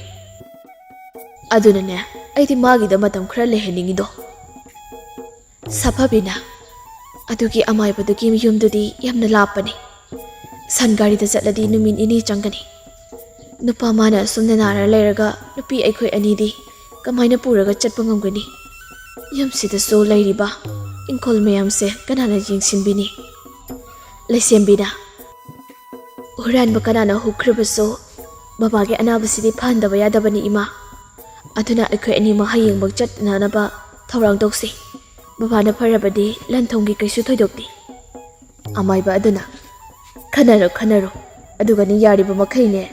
ꯑꯗꯨꯅꯅꯦ ꯑꯩꯗꯤ ꯃꯥꯒꯤꯗ ꯃꯇꯝ ꯈꯔ ꯂꯩꯍꯟꯅꯤꯡꯉꯤꯗꯣ꯫" ꯁꯥꯐꯕꯤꯅ, "ꯑꯗꯨꯒꯤ ꯑꯃꯥꯏꯕꯗꯨꯒꯤ ꯌꯨꯝꯗꯨꯗꯤ ꯌꯥꯝꯅ ꯂꯥꯞꯄꯅꯤ꯫ ꯁꯟ ꯒꯥꯔꯤꯗ ꯆꯠꯂꯗꯤ ꯅꯨꯃꯤꯠ ꯅꯤꯅꯤ ꯆꯪꯒꯅꯤ꯫ ꯅꯨꯄꯥ ꯃꯥꯅ ꯑꯁꯨꯝꯅ ꯅꯥꯔ ꯂꯩꯔꯒ ꯅꯨꯄꯤ ꯑꯩꯈꯣꯏ ꯑꯅꯤꯗꯤ ꯀꯃꯥꯏꯅ ꯄꯨꯔꯒ ꯆꯠꯄ ꯉꯝꯒꯅꯤ? ꯌꯨꯝꯁꯤꯗꯁꯨ ꯂꯩꯔꯤꯕ ꯏꯪꯈꯣꯜ ꯃꯌꯥꯝꯁꯦ ꯀꯅꯥꯅ ꯌꯦꯡꯁꯤꯟꯕꯤꯅꯤ?" ꯂꯩꯁꯦꯝꯕꯤꯅ, "ꯍꯨꯔꯥꯟꯕ ꯀꯅꯥꯅ ꯍꯨꯈ꯭ꯔꯕꯁꯨ ꯕꯕꯥꯒꯤ ꯑꯅꯥꯕꯁꯤꯗꯤ ꯐꯍꯟꯗꯕ ꯌꯥꯗꯕꯅꯤ, ꯏꯃꯥ꯫ ꯑꯗꯨꯅ ꯑꯩꯈꯣꯏ ꯑꯅꯤꯃꯛ ꯍꯌꯦꯡꯃꯛ ꯆꯠꯅꯅꯕ ꯊꯧꯔꯥꯡ ꯇꯧꯁꯤ꯫ ꯕꯕꯥꯅ ꯐꯔꯕꯗꯤ ꯂꯟ ꯊꯨꯝꯒꯤ ꯀꯩꯁꯨ ꯊꯣꯏꯗꯣꯛꯇꯦ꯫" ꯑꯃꯥꯏꯕ ꯑꯗꯨꯅ, "ꯈꯟꯅꯔꯣ, ꯈꯟꯅꯔꯣ, ꯑꯗꯨꯒꯅꯤ ꯌꯥꯔꯤꯕ ꯃꯈꯩꯅꯦ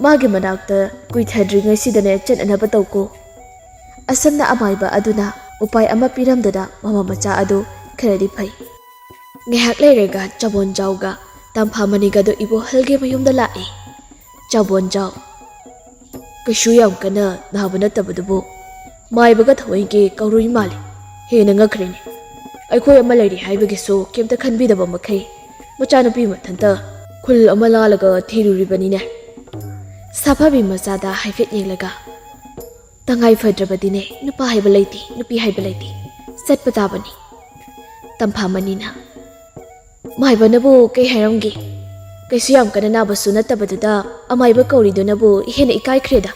ꯃꯥꯒꯤ ꯃꯅꯥꯛꯇ ꯀꯨꯏꯊꯗ꯭ꯔꯤꯉꯩꯁꯤꯗꯅꯦ ꯆꯠꯅꯅꯕ ꯇꯧꯀꯣ꯫" ꯑꯁꯨꯝꯅ ꯑꯃꯥꯏꯕ ꯑꯗꯨꯅ ꯎꯄꯥꯏ ꯑꯃ ꯄꯤꯔꯝꯗꯨꯅ ꯃꯃꯥ ꯃꯆꯥ ꯑꯗꯨ ꯈꯔꯗꯤ ꯐꯩ꯫ ꯉꯥꯏꯍꯥꯛ ꯂꯩꯔꯒ ꯆꯕꯣꯟꯖꯥꯎꯒ ꯇꯝꯐꯥꯃꯅꯤꯒꯗꯨ ꯏꯕꯣꯍꯜꯒꯤ ꯃꯌꯨꯝꯗ ꯂꯥꯛꯏ꯫ ꯆꯕꯣꯟꯖꯥꯎ, "ꯀꯩꯁꯨ ꯌꯥꯝ ꯀꯟꯅ ꯅꯥꯕ ꯅꯠꯇꯕꯗꯨꯕꯨ ꯃꯥꯏꯕꯒ ꯊꯋꯥꯏꯒꯤ ꯀꯧꯔꯨꯏ ꯃꯥꯜꯂꯤ꯫ ꯍꯦꯟꯅ ꯉꯛꯈ꯭ꯔꯦꯅꯦ꯫ ꯑꯩꯈꯣꯏ ꯑꯃ ꯂꯩꯔꯤ ꯍꯥꯏꯕꯒꯤꯁꯨ ꯀꯩꯝꯇ ꯈꯟꯕꯤꯗꯕ ꯃꯈꯩ ꯃꯆꯥꯅꯨꯄꯤ ꯃꯊꯟꯇ ꯈꯨꯜ ꯑꯃ ꯂꯥꯜꯂꯒ ꯊꯤꯔꯨꯔꯤꯕꯅꯤꯅꯦ꯫" ꯁꯥꯐꯕꯤ ꯃꯆꯥꯗ ꯍꯥꯏꯐꯦꯠ ꯌꯦꯡꯂꯒ, "ꯇꯉꯥꯏ ꯐꯗ꯭ꯔꯕꯗꯤꯅꯦ, ꯅꯨꯄꯥ ꯍꯥꯏꯕ ꯂꯩꯇꯦ, ꯅꯨꯄꯤ ꯍꯥꯏꯕ ꯂꯩꯇꯦ, ꯆꯠꯄ ꯇꯥꯕꯅꯤ꯫" ꯇꯝꯐꯥꯃꯅꯤꯅ, "ꯃꯥꯏꯕꯅꯕꯨ ꯀꯩ ꯍꯥꯏꯔꯝꯒꯦ? ꯀꯩꯁꯨ ꯌꯥꯝ ꯀꯟꯅ ꯅꯥꯕꯁꯨ ꯅꯠꯇꯕꯗꯨꯗ ꯑꯃꯥꯏꯕ ꯀꯧꯔꯤꯗꯨꯅꯕꯨ ꯍꯦꯟꯅ ꯏꯀꯥꯏꯈ꯭ꯔꯦꯗ꯫"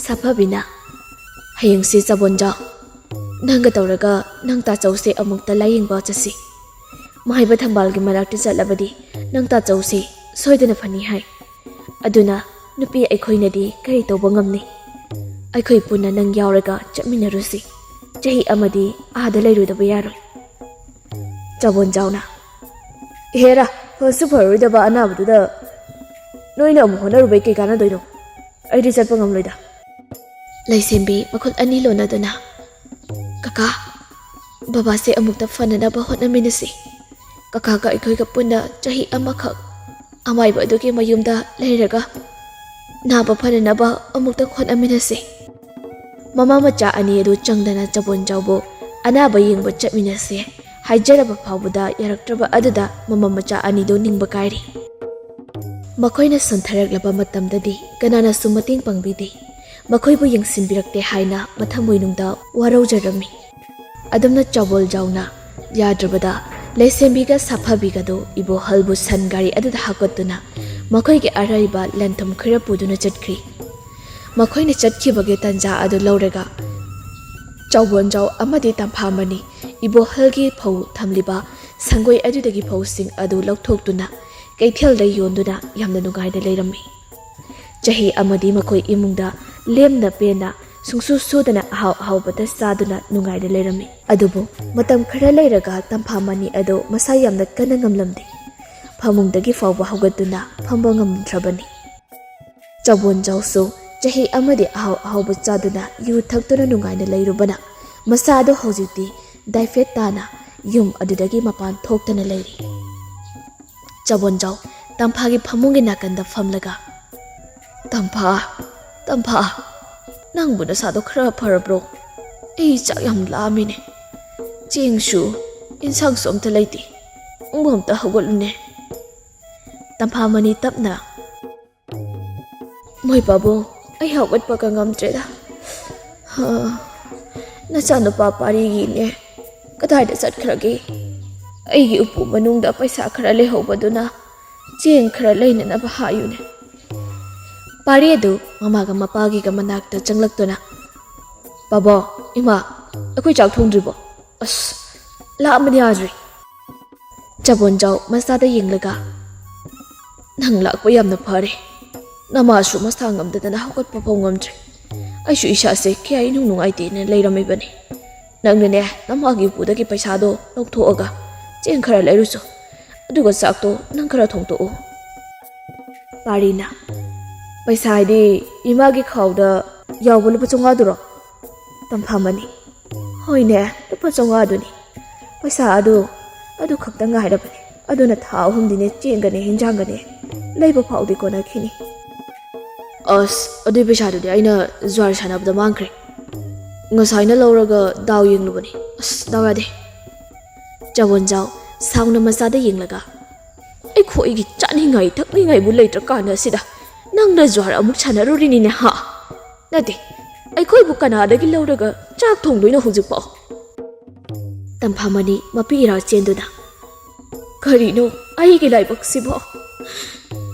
ꯁꯥꯐꯕꯤꯅ, "ꯍꯌꯦꯡꯁꯤ ꯆꯕꯣꯟꯖꯥꯎ, ꯅꯪꯒ ꯇꯧꯔꯒ ꯅꯪ ꯇꯥꯆꯧꯁꯦ ꯑꯃꯨꯛꯇ ꯂꯥꯌꯦꯡꯕ ꯆꯠꯁꯤ꯫ ꯃꯍꯩꯕ ꯊꯝꯕꯥꯜꯒꯤ ꯃꯅꯥꯛꯇ ꯆꯠꯂꯕꯗꯤ ꯅꯪ ꯇꯥꯆꯧꯁꯦ ꯁꯣꯏꯗꯅ ꯐꯅꯤ ꯍꯥꯏ꯫ ꯑꯗꯨꯅ ꯅꯨꯄꯤ ꯑꯩꯈꯣꯏꯅꯗꯤ ꯀꯔꯤ ꯇꯧꯕ ꯉꯝꯅꯤ? ꯑꯩꯈꯣꯏ ꯄꯨꯟꯅ ꯅꯪ ꯌꯥꯎꯔꯒ ꯆꯠꯃꯤꯟꯅꯔꯨꯁꯤ꯫ ꯆꯍꯤ ꯑꯃꯗꯤ ꯑꯥꯗ ꯂꯩꯔꯨꯗꯕ ꯌꯥꯔꯣꯏ꯫" ꯆꯕꯣꯟꯖꯥꯎꯅ, "ꯍꯦꯔꯥ, ꯐꯁꯨ ꯐꯔꯣꯏꯗꯕ ꯑꯅꯥꯕꯗꯨꯗ ꯅꯣꯏꯅ ꯑꯃꯨꯛ ꯍꯣꯠꯅꯔꯨꯕꯩ ꯀꯩ ꯀꯥꯟꯅꯗꯣꯏꯅꯣ? ꯑꯩꯗꯤ ꯆꯠꯄ ꯉꯝꯂꯣꯏꯗ꯫" ꯂꯩꯁꯦꯝꯕꯤ ꯃꯈꯨꯠ ꯑꯅꯤ ꯂꯣꯟꯅꯗꯨꯅ, "ꯀꯀꯥ, ꯕꯕꯥꯁꯦ ꯑꯃꯨꯛꯇ ꯐꯅꯅꯕ ꯍꯣꯠꯅꯃꯤꯟꯅꯁꯤ꯫ ꯀꯀꯥꯒ ꯑꯩꯈꯣꯏꯒ ꯄꯨꯟꯅ ꯆꯍꯤ ꯑꯃꯈꯛ ꯑꯃꯥꯏꯕ ꯑꯗꯨꯒꯤ ꯃꯌꯨꯝꯗ ꯂꯩꯔꯒ ꯅꯥꯕ ꯐꯅꯅꯕ ꯑꯃꯨꯛꯇ ꯍꯣꯠꯅꯃꯤꯟꯅꯁꯤ꯫" ꯃꯃꯥ ꯃꯆꯥ ꯑꯅꯤ ꯑꯗꯨ ꯆꯪꯗꯅ ꯆꯕꯣꯟꯖꯥꯎꯕꯨ ꯑꯅꯥꯕ ꯌꯦꯡꯕ ꯆꯠꯃꯤꯟꯅꯁꯦ ꯍꯥꯏꯖꯔꯕ ꯐꯥꯎꯕꯗ ꯌꯥꯔꯛꯇ꯭ꯔꯕ ꯑꯗꯨꯗ ꯃꯃꯥ ꯃꯆꯥ ꯑꯅꯤꯗꯨ ꯅꯤꯡꯕ ꯀꯥꯏꯔꯤ꯫ ꯃꯈꯣꯏꯅ ꯁꯣꯟꯊꯔꯛꯂꯕ ꯃꯇꯝꯗꯗꯤ ꯀꯅꯥꯅꯁꯨ ꯃꯇꯦꯡ ꯄꯥꯡꯕꯤꯗꯦ꯫ ꯃꯈꯣꯏꯕꯨ ꯌꯦꯡꯁꯤꯟꯕꯤꯔꯛꯇꯦ ꯍꯥꯏꯅ ꯃꯊꯃꯣꯏꯅꯨꯡꯗ ꯋꯥꯔꯧꯖꯔꯝꯃꯤ꯫ ꯑꯗꯨꯝꯅ ꯆꯕꯣꯜꯖꯥꯎꯅ ꯌꯥꯗ꯭ꯔꯕꯗ ꯂꯩꯁꯦꯝꯕꯤꯒ ꯁꯥꯐꯕꯤꯒꯗꯨ ꯏꯕꯣꯍꯜꯕꯨ ꯁꯟ ꯒꯥꯔꯤ ꯑꯗꯨꯗ ꯍꯥꯞꯀꯠꯇꯨꯅ ꯃꯈꯣꯏꯒꯤ ꯑꯔꯩꯕ ꯂꯟ ꯊꯨꯝ ꯈꯔ ꯄꯨꯗꯨꯅ ꯆꯠꯈ꯭ꯔꯤ꯫ ꯃꯈꯣꯏꯅ ꯆꯠꯈꯤꯕꯒꯤ ꯇꯟꯖꯥ ꯑꯗꯨ ꯂꯧꯔꯒ ꯆꯥꯎꯕꯣꯟꯖꯥꯎ ꯑꯃꯗꯤ ꯇꯝꯐꯥꯃꯅꯤ ꯏꯕꯣꯍꯜꯒꯤ ꯐꯧ ꯊꯝꯂꯤꯕ ꯁꯪꯒꯣꯏ ꯑꯗꯨꯗꯒꯤ ꯐꯧꯁꯤꯡ ꯑꯗꯨ ꯂꯧꯊꯣꯛꯇꯨꯅ ꯀꯩꯊꯦꯜꯗ ꯌꯣꯟꯗꯨꯅ ꯌꯥꯝꯅ ꯅꯨꯡꯉꯥꯏꯅ ꯂꯩꯔꯝꯃꯤ꯫ ꯆꯍꯤ ꯑꯃꯗꯤ ꯃꯈꯣꯏ ꯏꯃꯨꯡꯗ ꯂꯦꯝꯅ ꯄꯦꯟꯅ ꯁꯨꯡꯁꯨ ꯁꯨꯗꯅ ꯑꯍꯥꯎ ꯑꯍꯥꯎꯕꯇ ꯆꯥꯗꯨꯅ ꯅꯨꯡꯉꯥꯏꯅ ꯂꯩꯔꯝꯃꯤ꯫ ꯑꯗꯨꯕꯨ ꯃꯇꯝ ꯈꯔ ꯂꯩꯔꯒ ꯇꯝꯐꯥꯃꯅꯤ ꯑꯗꯨ ꯃꯁꯥ ꯌꯥꯝꯅ ꯀꯟꯅ ꯉꯝꯂꯝꯗꯦ꯫ ꯐꯃꯨꯡꯗꯒꯤ ꯐꯥꯎꯕ ꯍꯧꯒꯠꯇꯨꯅ ꯐꯝꯕ ꯉꯝꯗ꯭ꯔꯕꯅꯤ꯫ ꯆꯥꯎꯕꯣꯟꯖꯥꯎꯁꯨ ꯆꯍꯤ ꯑꯃꯗꯤ ꯑꯍꯥꯎ ꯑꯍꯥꯎꯕ ꯆꯥꯗꯨꯅ ꯌꯨ ꯊꯛꯇꯨꯅ ꯅꯨꯡꯉꯥꯏꯅ ꯂꯩꯔꯨꯕꯅ ꯃꯁꯥ ꯑꯗꯨ ꯍꯧꯖꯤꯛꯇꯤ ꯗꯥꯏꯐꯦꯠ ꯇꯥꯅ ꯌꯨꯝ ꯑꯗꯨꯗꯒꯤ ꯃꯄꯥꯟ ꯊꯣꯛꯇꯅ ꯂꯩꯔꯤ꯫ ꯆꯥꯎꯕꯣꯟꯖꯥꯎ ꯇꯝꯐꯥꯒꯤ ꯐꯃꯨꯡꯒꯤ ꯅꯥꯀꯟꯗ ꯐꯝꯂꯒ, "ꯇꯝꯐꯥ, ꯇꯝꯐꯥ, ꯅꯪꯕꯨ ꯅꯁꯥꯗꯣ ꯈꯔ ꯐꯔꯕ꯭ꯔꯣ? ꯑꯩ ꯆꯥꯛ ꯌꯥꯝ ꯂꯥꯝꯃꯤꯅꯦ꯫ ꯆꯦꯡꯁꯨ, ꯏꯟꯁꯥꯡꯁꯨ ꯑꯝꯇ ꯂꯩꯇꯦ꯫ ꯅꯪꯕꯨ ꯑꯝꯇ ꯍꯧꯒꯠꯂꯨꯅꯦ꯫" ꯇꯝꯐꯥꯃꯅꯤ ꯇꯞꯅ, "ꯃꯣꯏ ꯄꯥꯕꯨꯡ, ꯑꯩ ꯍꯧꯒꯠꯄꯒ ꯉꯝꯗ꯭ꯔꯦꯗ꯫ ꯍꯥ, ꯅꯆꯥꯅꯨꯄꯥ ꯄꯥꯔꯤꯒꯤꯅꯦ꯫ ꯀꯗꯥꯏꯗ ꯆꯠꯈ꯭ꯔꯒꯦ? ꯑꯩꯒꯤ ꯎꯄꯨ ꯃꯅꯨꯡꯗ ꯄꯩꯁꯥ ꯈꯔ ꯂꯩꯍꯧꯕꯗꯨꯅ ꯆꯦꯡ ꯈꯔ ꯂꯩꯅꯅꯕ ꯍꯥꯏꯌꯨꯅꯦ꯫" ꯄꯥꯔꯤ ꯑꯗꯨ ꯃꯃꯥꯒ ꯃꯄꯥꯒꯤꯒ ꯃꯅꯥꯛꯇ ꯆꯪꯂꯛꯇꯨꯅ, ꯕꯥꯕꯥ, ꯏꯃꯥ, ꯑꯩꯈꯣꯏ ꯆꯥꯛ ꯊꯣꯡꯗ꯭ꯔꯤꯕꯣ? ꯑꯁ, ꯂꯥꯝꯕꯅ ꯌꯥꯗ꯭ꯔꯦ꯫ ꯆꯕꯣꯟꯖꯥꯎ ꯃꯆꯥꯗ ꯌꯦꯡꯂꯒ, "ꯅꯪ ꯂꯥꯛꯄ ꯌꯥꯝꯅ ꯐꯔꯦ꯫ ꯅꯃꯥꯁꯨ ꯃꯁꯥ ꯉꯝꯗꯗꯅ ꯍꯧꯒꯠꯄ ꯐꯥꯎ ꯉꯝꯗ꯭ꯔꯦ꯫ ꯑꯩꯁꯨ ꯏꯁꯥꯁꯦ ꯀꯌꯥ ꯏꯅꯨꯡ ꯅꯨꯡꯉꯥꯏꯇꯦꯅ ꯂꯩꯔꯝꯃꯤꯕꯅꯤ꯫ ꯅꯪꯅꯅꯦ, ꯅꯃꯥꯒꯤ ꯎꯄꯨꯗꯒꯤ ꯄꯩꯁꯥꯗꯣ ꯂꯧꯊꯣꯛꯑꯒ ꯆꯦꯡ ꯈꯔ ꯂꯩꯔꯨꯆꯣ꯫ ꯑꯗꯨꯒ ꯆꯥꯛꯇꯣ ꯅꯪ ꯈꯔ ꯊꯣꯡꯗꯣꯛꯎ꯫" ꯄꯥꯔꯤꯅ, "ꯄꯩꯁꯥ ꯍꯥꯏꯗꯤ ꯏꯃꯥꯒꯤ ꯈꯥꯎꯗ ꯌꯥꯎꯕ ꯂꯨꯄꯥ ꯆꯥꯝꯃꯉꯥꯗꯨꯔꯣ?" ꯇꯝꯐꯥꯃꯅꯤ, "ꯍꯣꯏꯅꯦ, ꯂꯨꯄꯥ ꯆꯥꯝꯃꯉꯥꯗꯨꯅꯤ꯫ ꯄꯩꯁꯥ ꯑꯗꯨ, ꯑꯗꯨ ꯈꯛꯇ ꯉꯥꯏꯔꯕꯅꯦ꯫ ꯑꯗꯨꯅ ꯊꯥ ꯑꯍꯨꯝꯗꯤꯅꯦ ꯆꯦꯡꯒꯅꯦ ꯍꯤꯟꯖꯥꯡꯒꯅꯦ ꯂꯩꯕ ꯐꯥꯎꯗꯤ ꯀꯣꯟꯅꯈꯤꯅꯤ꯫" "ꯑꯁ, ꯑꯗꯨꯏ ꯄꯩꯁꯥꯗꯨꯗꯤ ꯑꯩꯅ ꯖ꯭ꯋꯥꯔ ꯁꯥꯟꯅꯕꯗ ꯃꯥꯡꯈ꯭ꯔꯦ꯫ ꯉꯁꯥꯏꯅ ꯂꯧꯔꯒ ꯗꯥꯎ ꯌꯦꯡꯂꯨꯕꯅꯤ꯫ ꯑꯁ, ꯗꯥꯎ ꯌꯥꯗꯦ꯫" ꯆꯕꯣꯟꯖꯥꯎ ꯁꯥꯎꯅ ꯃꯆꯥꯗ ꯌꯦꯡꯂꯒ, "ꯑꯩꯈꯣꯏꯒꯤ ꯆꯥꯅꯤꯡꯉꯥꯏ ꯊꯛꯅꯤꯡꯉꯥꯏꯕꯨ ꯂꯩꯇ꯭ꯔꯀꯥꯟ ꯑꯁꯤꯗ ꯅꯪꯅ ꯖ꯭ꯋꯥꯔ ꯑꯃꯨꯛ ꯁꯥꯟꯅꯔꯨꯔꯤꯅꯤꯅꯦ, ꯍꯥ? ꯅꯠꯇꯦ, ꯑꯩꯈꯣꯏꯕꯨ ꯀꯅꯥꯗꯒꯤ ꯂꯧꯔꯒ ꯆꯥꯛ ꯊꯣꯡꯗꯣꯏꯅꯣ ꯍꯧꯖꯤꯛꯐꯥꯎ?" ꯇꯝꯐꯥꯃꯅꯤ ꯃꯄꯤ ꯏꯔꯥ ꯆꯦꯟꯗꯨꯅ, "ꯀꯔꯤꯅꯣ ꯑꯩꯒꯤ ꯂꯥꯏꯕꯛꯁꯤꯕꯣ?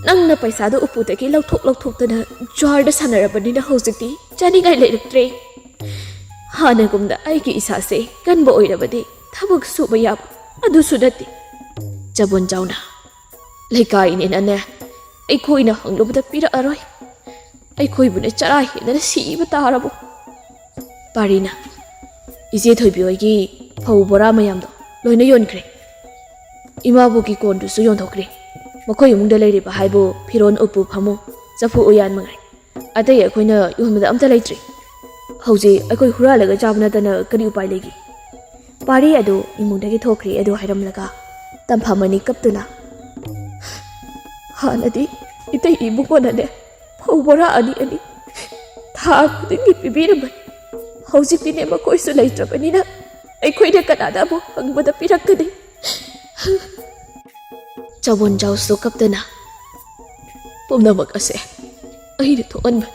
ꯅꯪꯅ ꯄꯩꯁꯥꯗꯣ ꯎꯄꯨꯗꯒꯤ ꯂꯧꯊꯣꯛ ꯂꯧꯊꯣꯛꯇꯅ ꯖ꯭ꯋꯥꯔꯗ ꯁꯥꯟꯅꯔꯕꯅꯤꯅ ꯍꯧꯖꯤꯛꯇꯤ ꯆꯥꯅꯤꯡꯉꯥꯏ ꯂꯩꯔꯛꯇ꯭ꯔꯦ꯫ ꯍꯥꯟꯅꯒꯨꯝꯅ ꯑꯩꯒꯤ ꯏꯁꯥꯁꯦ ꯀꯟꯕ ꯑꯣꯏꯔꯕꯗꯤ ꯊꯕꯛ ꯁꯨꯕ ꯌꯥꯕ, ꯑꯗꯨꯁꯨ ꯅꯠꯇꯦ꯫" ꯆꯕꯣꯟꯖꯥꯎꯅ, "ꯂꯩꯀꯥꯏꯅꯤꯅꯅꯦ, ꯑꯩꯈꯣꯏꯅ ꯍꯪꯂꯨꯕꯗ ꯄꯤꯔꯛꯑꯔꯣꯏ꯫ ꯑꯩꯈꯣꯏꯕꯨꯅꯦ ꯆꯔꯥ ꯍꯦꯟꯗꯅ ꯁꯤꯕ ꯇꯥꯔꯕꯣ?" ꯄꯥꯔꯤꯅ, "ꯏꯆꯦ ꯊꯣꯏꯕꯤ ꯍꯣꯏꯒꯤ ꯐꯧ ꯕꯣꯔꯥ ꯃꯌꯥꯝꯗꯣ ꯂꯣꯏꯅ ꯌꯣꯟꯈ꯭ꯔꯦ꯫ ꯏꯃꯥꯕꯣꯛꯀꯤ ꯀꯣꯟꯗꯨꯁꯨ ꯌꯣꯟꯊꯣꯛꯈ꯭ꯔꯦ꯫ ꯃꯈꯣꯏ ꯏꯃꯨꯡꯗ ꯂꯩꯔꯤꯕ ꯍꯥꯏꯕꯨ ꯐꯤꯔꯣꯟ, ꯎꯄꯨ, ꯐꯃꯨꯡ, ꯆꯐꯨ, ꯎꯌꯥꯟ ꯃꯉꯥꯏ꯫ ꯑꯇꯩ ꯑꯩꯈꯣꯏꯅ ꯌꯣꯟꯕꯗ ꯑꯝꯇ ꯂꯩꯇ꯭ꯔꯦ꯫ ꯍꯧꯖꯤꯛ ꯑꯩꯈꯣꯏ ꯍꯨꯔꯥꯜꯂꯒ ꯆꯥꯕ ꯅꯠꯇꯅ ꯀꯔꯤ ꯎꯄꯥꯏ ꯂꯩꯒꯦ?" ꯄꯥꯔꯤ ꯑꯗꯨ ꯏꯃꯨꯡꯗꯒꯤ ꯊꯣꯛꯈ꯭ꯔꯦ ꯑꯗꯨ ꯍꯥꯏꯔꯝꯂꯒ ꯇꯝꯐꯥꯃꯅꯤ ꯀꯞꯇꯨꯅ, "ꯍꯥꯟꯅꯗꯤ ꯏꯇꯩ ꯏꯕꯨꯡꯉꯣꯅꯅꯦ ꯐꯧ ꯕꯣꯔꯥ ꯑꯅꯤ ꯑꯅꯤ ꯊꯥ ꯈꯨꯗꯤꯡꯒꯤ ꯄꯤꯕꯤꯔꯝꯕꯅꯤ꯫ ꯍꯧꯖꯤꯛꯇꯤꯅꯦ ꯃꯈꯣꯏꯁꯨ ꯂꯩꯇ꯭ꯔꯕꯅꯤꯅ ꯑꯩꯈꯣꯏꯅ ꯀꯅꯥꯗ ꯑꯃꯨꯛ ꯍꯪꯕꯗ ꯄꯤꯔꯛꯀꯅꯤ?" ꯆꯕꯣꯟꯖꯥꯎꯁꯨ ꯀꯞꯇꯅ, "ꯄꯨꯝꯅꯃꯛ ꯑꯁꯦ ꯑꯩꯅ ꯊꯣꯛꯍꯟꯕꯅꯤ꯫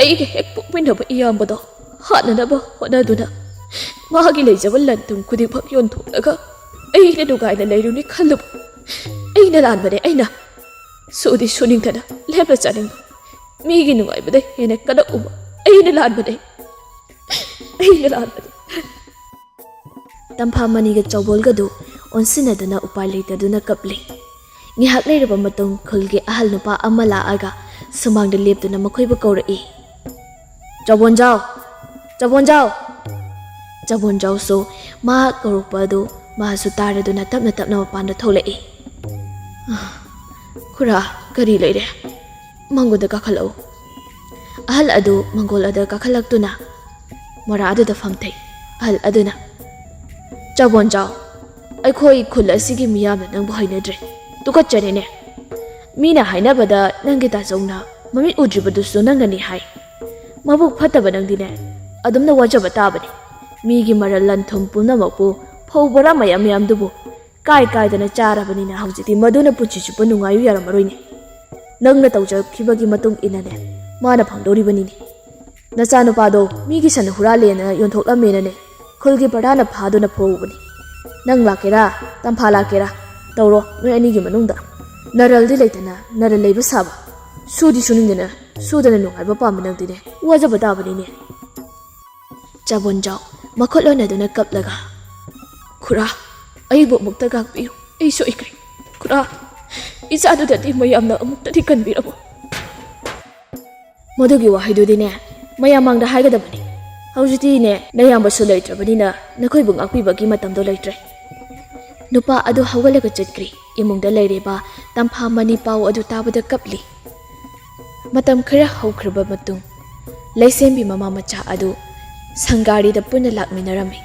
ꯑꯩꯒ ꯍꯦꯛ ꯄꯣꯛꯃꯤꯟꯅꯕ ꯏꯌꯥꯝꯕꯗꯣ ꯍꯥꯠꯅꯅꯕ ꯍꯣꯠꯅꯗꯨꯅ ꯃꯥꯒꯤ ꯂꯩꯖꯕ ꯂꯟ ꯊꯨꯝ ꯈꯨꯗꯤꯡꯃꯛ ꯌꯣꯟꯊꯣꯛꯂꯒ ꯑꯩꯅ ꯅꯨꯡꯉꯥꯏꯅ ꯂꯩꯔꯨꯅꯤ ꯈꯜꯂꯨꯕ ꯑꯩꯅ ꯂꯥꯟꯕꯅꯦ꯫ ꯑꯩꯅ ꯁꯨꯗꯤ ꯁꯨꯅꯤꯡꯗꯅ ꯂꯦꯞꯅ ꯆꯥꯅꯤꯡꯕ ꯃꯤꯒꯤ ꯅꯨꯡꯉꯥꯏꯕꯗ ꯍꯦꯟꯅ ꯀꯜꯂꯛꯎꯕ ꯑꯩꯅ ꯂꯥꯟꯕꯅꯦ꯫" ꯑꯩꯅ ꯂꯥꯟꯕꯅꯤ꯫ ꯇꯝꯐꯥꯃꯅꯤꯒ ꯆꯥꯎꯕꯣꯜꯒꯗꯨ ꯑꯣꯟꯁꯤꯟꯅꯗꯨꯅ ꯎꯄꯥꯏ ꯂꯩꯇꯗꯨꯅ ꯀꯞꯂꯤ꯫ ꯉꯥꯏꯍꯥꯛ ꯂꯩꯔꯕ ꯃꯇꯨꯡ ꯈꯨꯜꯒꯤ ꯑꯍꯜ ꯅꯨꯄꯥ ꯑꯃ ꯂꯥꯛꯑꯒ ꯁꯨꯃꯥꯡꯗ ꯂꯦꯞꯇꯨꯅ ꯃꯈꯣꯏꯕꯨ ꯀꯧꯔꯛꯏ꯫ "ꯆꯥꯎꯕꯣꯟꯖꯥꯎ! ꯆꯥꯎꯕꯣꯟꯖꯥꯎ!" ꯆꯥꯎꯕꯣꯟꯖꯥꯎꯁꯨ ꯃꯍꯥꯛ ꯀꯧꯔꯛꯄ ꯑꯗꯨ ꯃꯍꯥꯛꯁꯨ ꯇꯥꯔꯗꯨꯅ ꯇꯞꯅ ꯇꯞꯅ ꯃꯄꯥꯟꯗ ꯊꯣꯛꯂꯛꯏ꯫ "ꯈꯨꯔꯥ, ꯀꯔꯤ ꯂꯩꯔꯦ? ꯃꯥꯡꯒꯣꯜꯗ ꯀꯥꯈꯠꯂꯛꯎ꯫" ꯑꯍꯜ ꯑꯗꯨ ꯃꯥꯡꯒꯣꯜ ꯑꯗꯨ ꯀꯥꯈꯠꯂꯛꯇꯨꯅ ꯃꯣꯔꯥ ꯑꯗꯨꯗ ꯐꯝꯊꯩ꯫ ꯑꯍꯜ ꯑꯗꯨꯅ, "ꯆꯥꯎꯕꯣꯟꯖꯥꯎ, ꯑꯩꯈꯣꯏ ꯈꯨꯜ ꯑꯁꯤꯒꯤ ꯃꯤꯌꯥꯝꯅ ꯅꯪꯕꯨ ꯍꯩꯅꯗ꯭ꯔꯦ꯫ ꯇꯨꯀꯠꯆꯔꯦꯅꯦ꯫ ꯃꯤꯅ ꯍꯥꯏꯅꯕꯗ ꯅꯪꯒꯤ ꯇꯥꯆꯧꯅ ꯃꯃꯤꯠ ꯎꯗ꯭ꯔꯤꯕꯗꯨꯁꯨ ꯅꯪꯅꯅꯤ ꯍꯥꯏ꯫ ꯃꯕꯨꯛ ꯐꯠꯇꯕ ꯅꯪꯗꯤꯅꯦ, ꯑꯗꯨꯝꯅ ꯋꯥꯖꯕ ꯇꯥꯕꯅꯤ꯫ ꯃꯤꯒꯤ ꯃꯔꯜ ꯂꯟ ꯊꯨꯝ ꯄꯨꯝꯅꯃꯛꯄꯨ ꯐꯧ ꯕꯣꯔꯥ ꯃꯌꯥꯝ ꯃꯌꯥꯝꯗꯨꯕꯨ ꯀꯥꯏ ꯀꯥꯏꯗꯅ ꯆꯥꯔꯕꯅꯤꯅ ꯍꯧꯖꯤꯛꯇꯤ ꯃꯗꯨꯅ ꯄꯨꯟꯁꯤ ꯆꯨꯞꯄ ꯅꯨꯡꯉꯥꯏꯌꯨ ꯌꯥꯔꯝꯃꯔꯣꯏꯅꯦ꯫ ꯅꯪꯅ ꯇꯧꯖꯈꯤꯕꯒꯤ ꯃꯇꯨꯡ ꯏꯟꯅꯅꯦ ꯃꯥꯅ ꯐꯪꯗꯧꯔꯤꯕꯅꯤꯅꯦ꯫ ꯅꯆꯥꯅꯨꯄꯥꯗꯣ ꯃꯤꯒꯤ ꯁꯟ ꯍꯨꯔꯥꯜꯂꯦꯅ ꯌꯣꯟꯊꯣꯛꯂꯝꯃꯦꯅꯅꯦ ꯈꯨꯜꯒꯤ ꯄ꯭ꯔꯙꯥꯟꯅ ꯐꯥꯗꯨꯅ ꯐꯨꯍꯧꯕꯅꯤ꯫ ꯅꯪ ꯂꯥꯛꯀꯦꯔꯥ, ꯇꯝꯐꯥ ꯂꯥꯛꯀꯦꯔꯥ, ꯇꯧꯔꯣ ꯅꯣꯏ ꯑꯅꯤꯒꯤ ꯃꯅꯨꯡꯗ꯫ ꯅꯔꯜꯗꯤ ꯂꯩꯇꯅ ꯅꯔꯜ ꯂꯩꯕ ꯁꯥꯕ꯫ ꯁꯨꯗꯤ ꯁꯨꯅꯤꯡꯗꯅ ꯁꯨꯗꯅ ꯅꯨꯡꯉꯥꯏꯕ ꯄꯥꯝꯕ ꯅꯪꯗꯤꯅꯦ ꯋꯥꯖꯕ ꯇꯥꯕꯅꯤꯅꯦ꯫" ꯆꯥꯕꯣꯟꯖꯥꯎ ꯃꯈꯨꯠ ꯂꯣꯟꯅꯗꯨꯅ ꯀꯞꯂꯒ, "ꯈꯨꯔꯥ, ꯑꯩꯕꯨ ꯑꯃꯨꯛꯇ ꯉꯥꯛꯄꯤꯌꯨ꯫ ꯑꯩ ꯁꯣꯏꯈ꯭ꯔꯦ꯫ ꯈꯨꯔꯥ, ꯏꯆꯥꯗꯨꯗꯗꯤ ꯃꯌꯥꯝꯅ ꯑꯃꯨꯛꯇꯗꯤ ꯀꯟꯕꯤꯔꯝꯃꯨ꯫" ꯃꯗꯨꯒꯤ ꯋꯥꯍꯩꯗꯨꯗꯤꯅꯦ ꯃꯌꯥꯝ ꯃꯥꯡꯗ ꯍꯥꯏꯒꯗꯕꯅꯤ꯫ ꯍꯧꯖꯤꯛꯇꯤꯅꯦ ꯅꯌꯥꯝꯕꯁꯨ ꯂꯩꯇ꯭ꯔꯕꯅꯤꯅ ꯅꯈꯣꯏꯕꯨ ꯉꯥꯛꯄꯤꯕꯒꯤ ꯃꯇꯝꯗꯣ ꯂꯩꯇ꯭ꯔꯦ꯫ ꯅꯨꯄꯥ ꯑꯗꯨ ꯍꯧꯒꯠꯂꯒ ꯆꯠꯈ꯭ꯔꯤ꯫ ꯏꯃꯨꯡꯗ ꯂꯩꯔꯤꯕ ꯇꯝꯐꯥ ꯃꯅꯤ ꯄꯥꯎ ꯑꯗꯨ ꯇꯥꯕꯗ ꯀꯞꯂꯤ꯫ ꯃꯇꯝ ꯈꯔ ꯍꯧꯈ꯭ꯔꯕ ꯃꯇꯨꯡ, ꯂꯩꯁꯦꯝꯕꯤ ꯃꯃꯥ ꯃꯆꯥ ꯑꯗꯨ ꯁꯪꯒꯥꯔꯤꯗ ꯄꯨꯟꯅ ꯂꯥꯛꯃꯤꯟꯅꯔꯝꯃꯤ꯫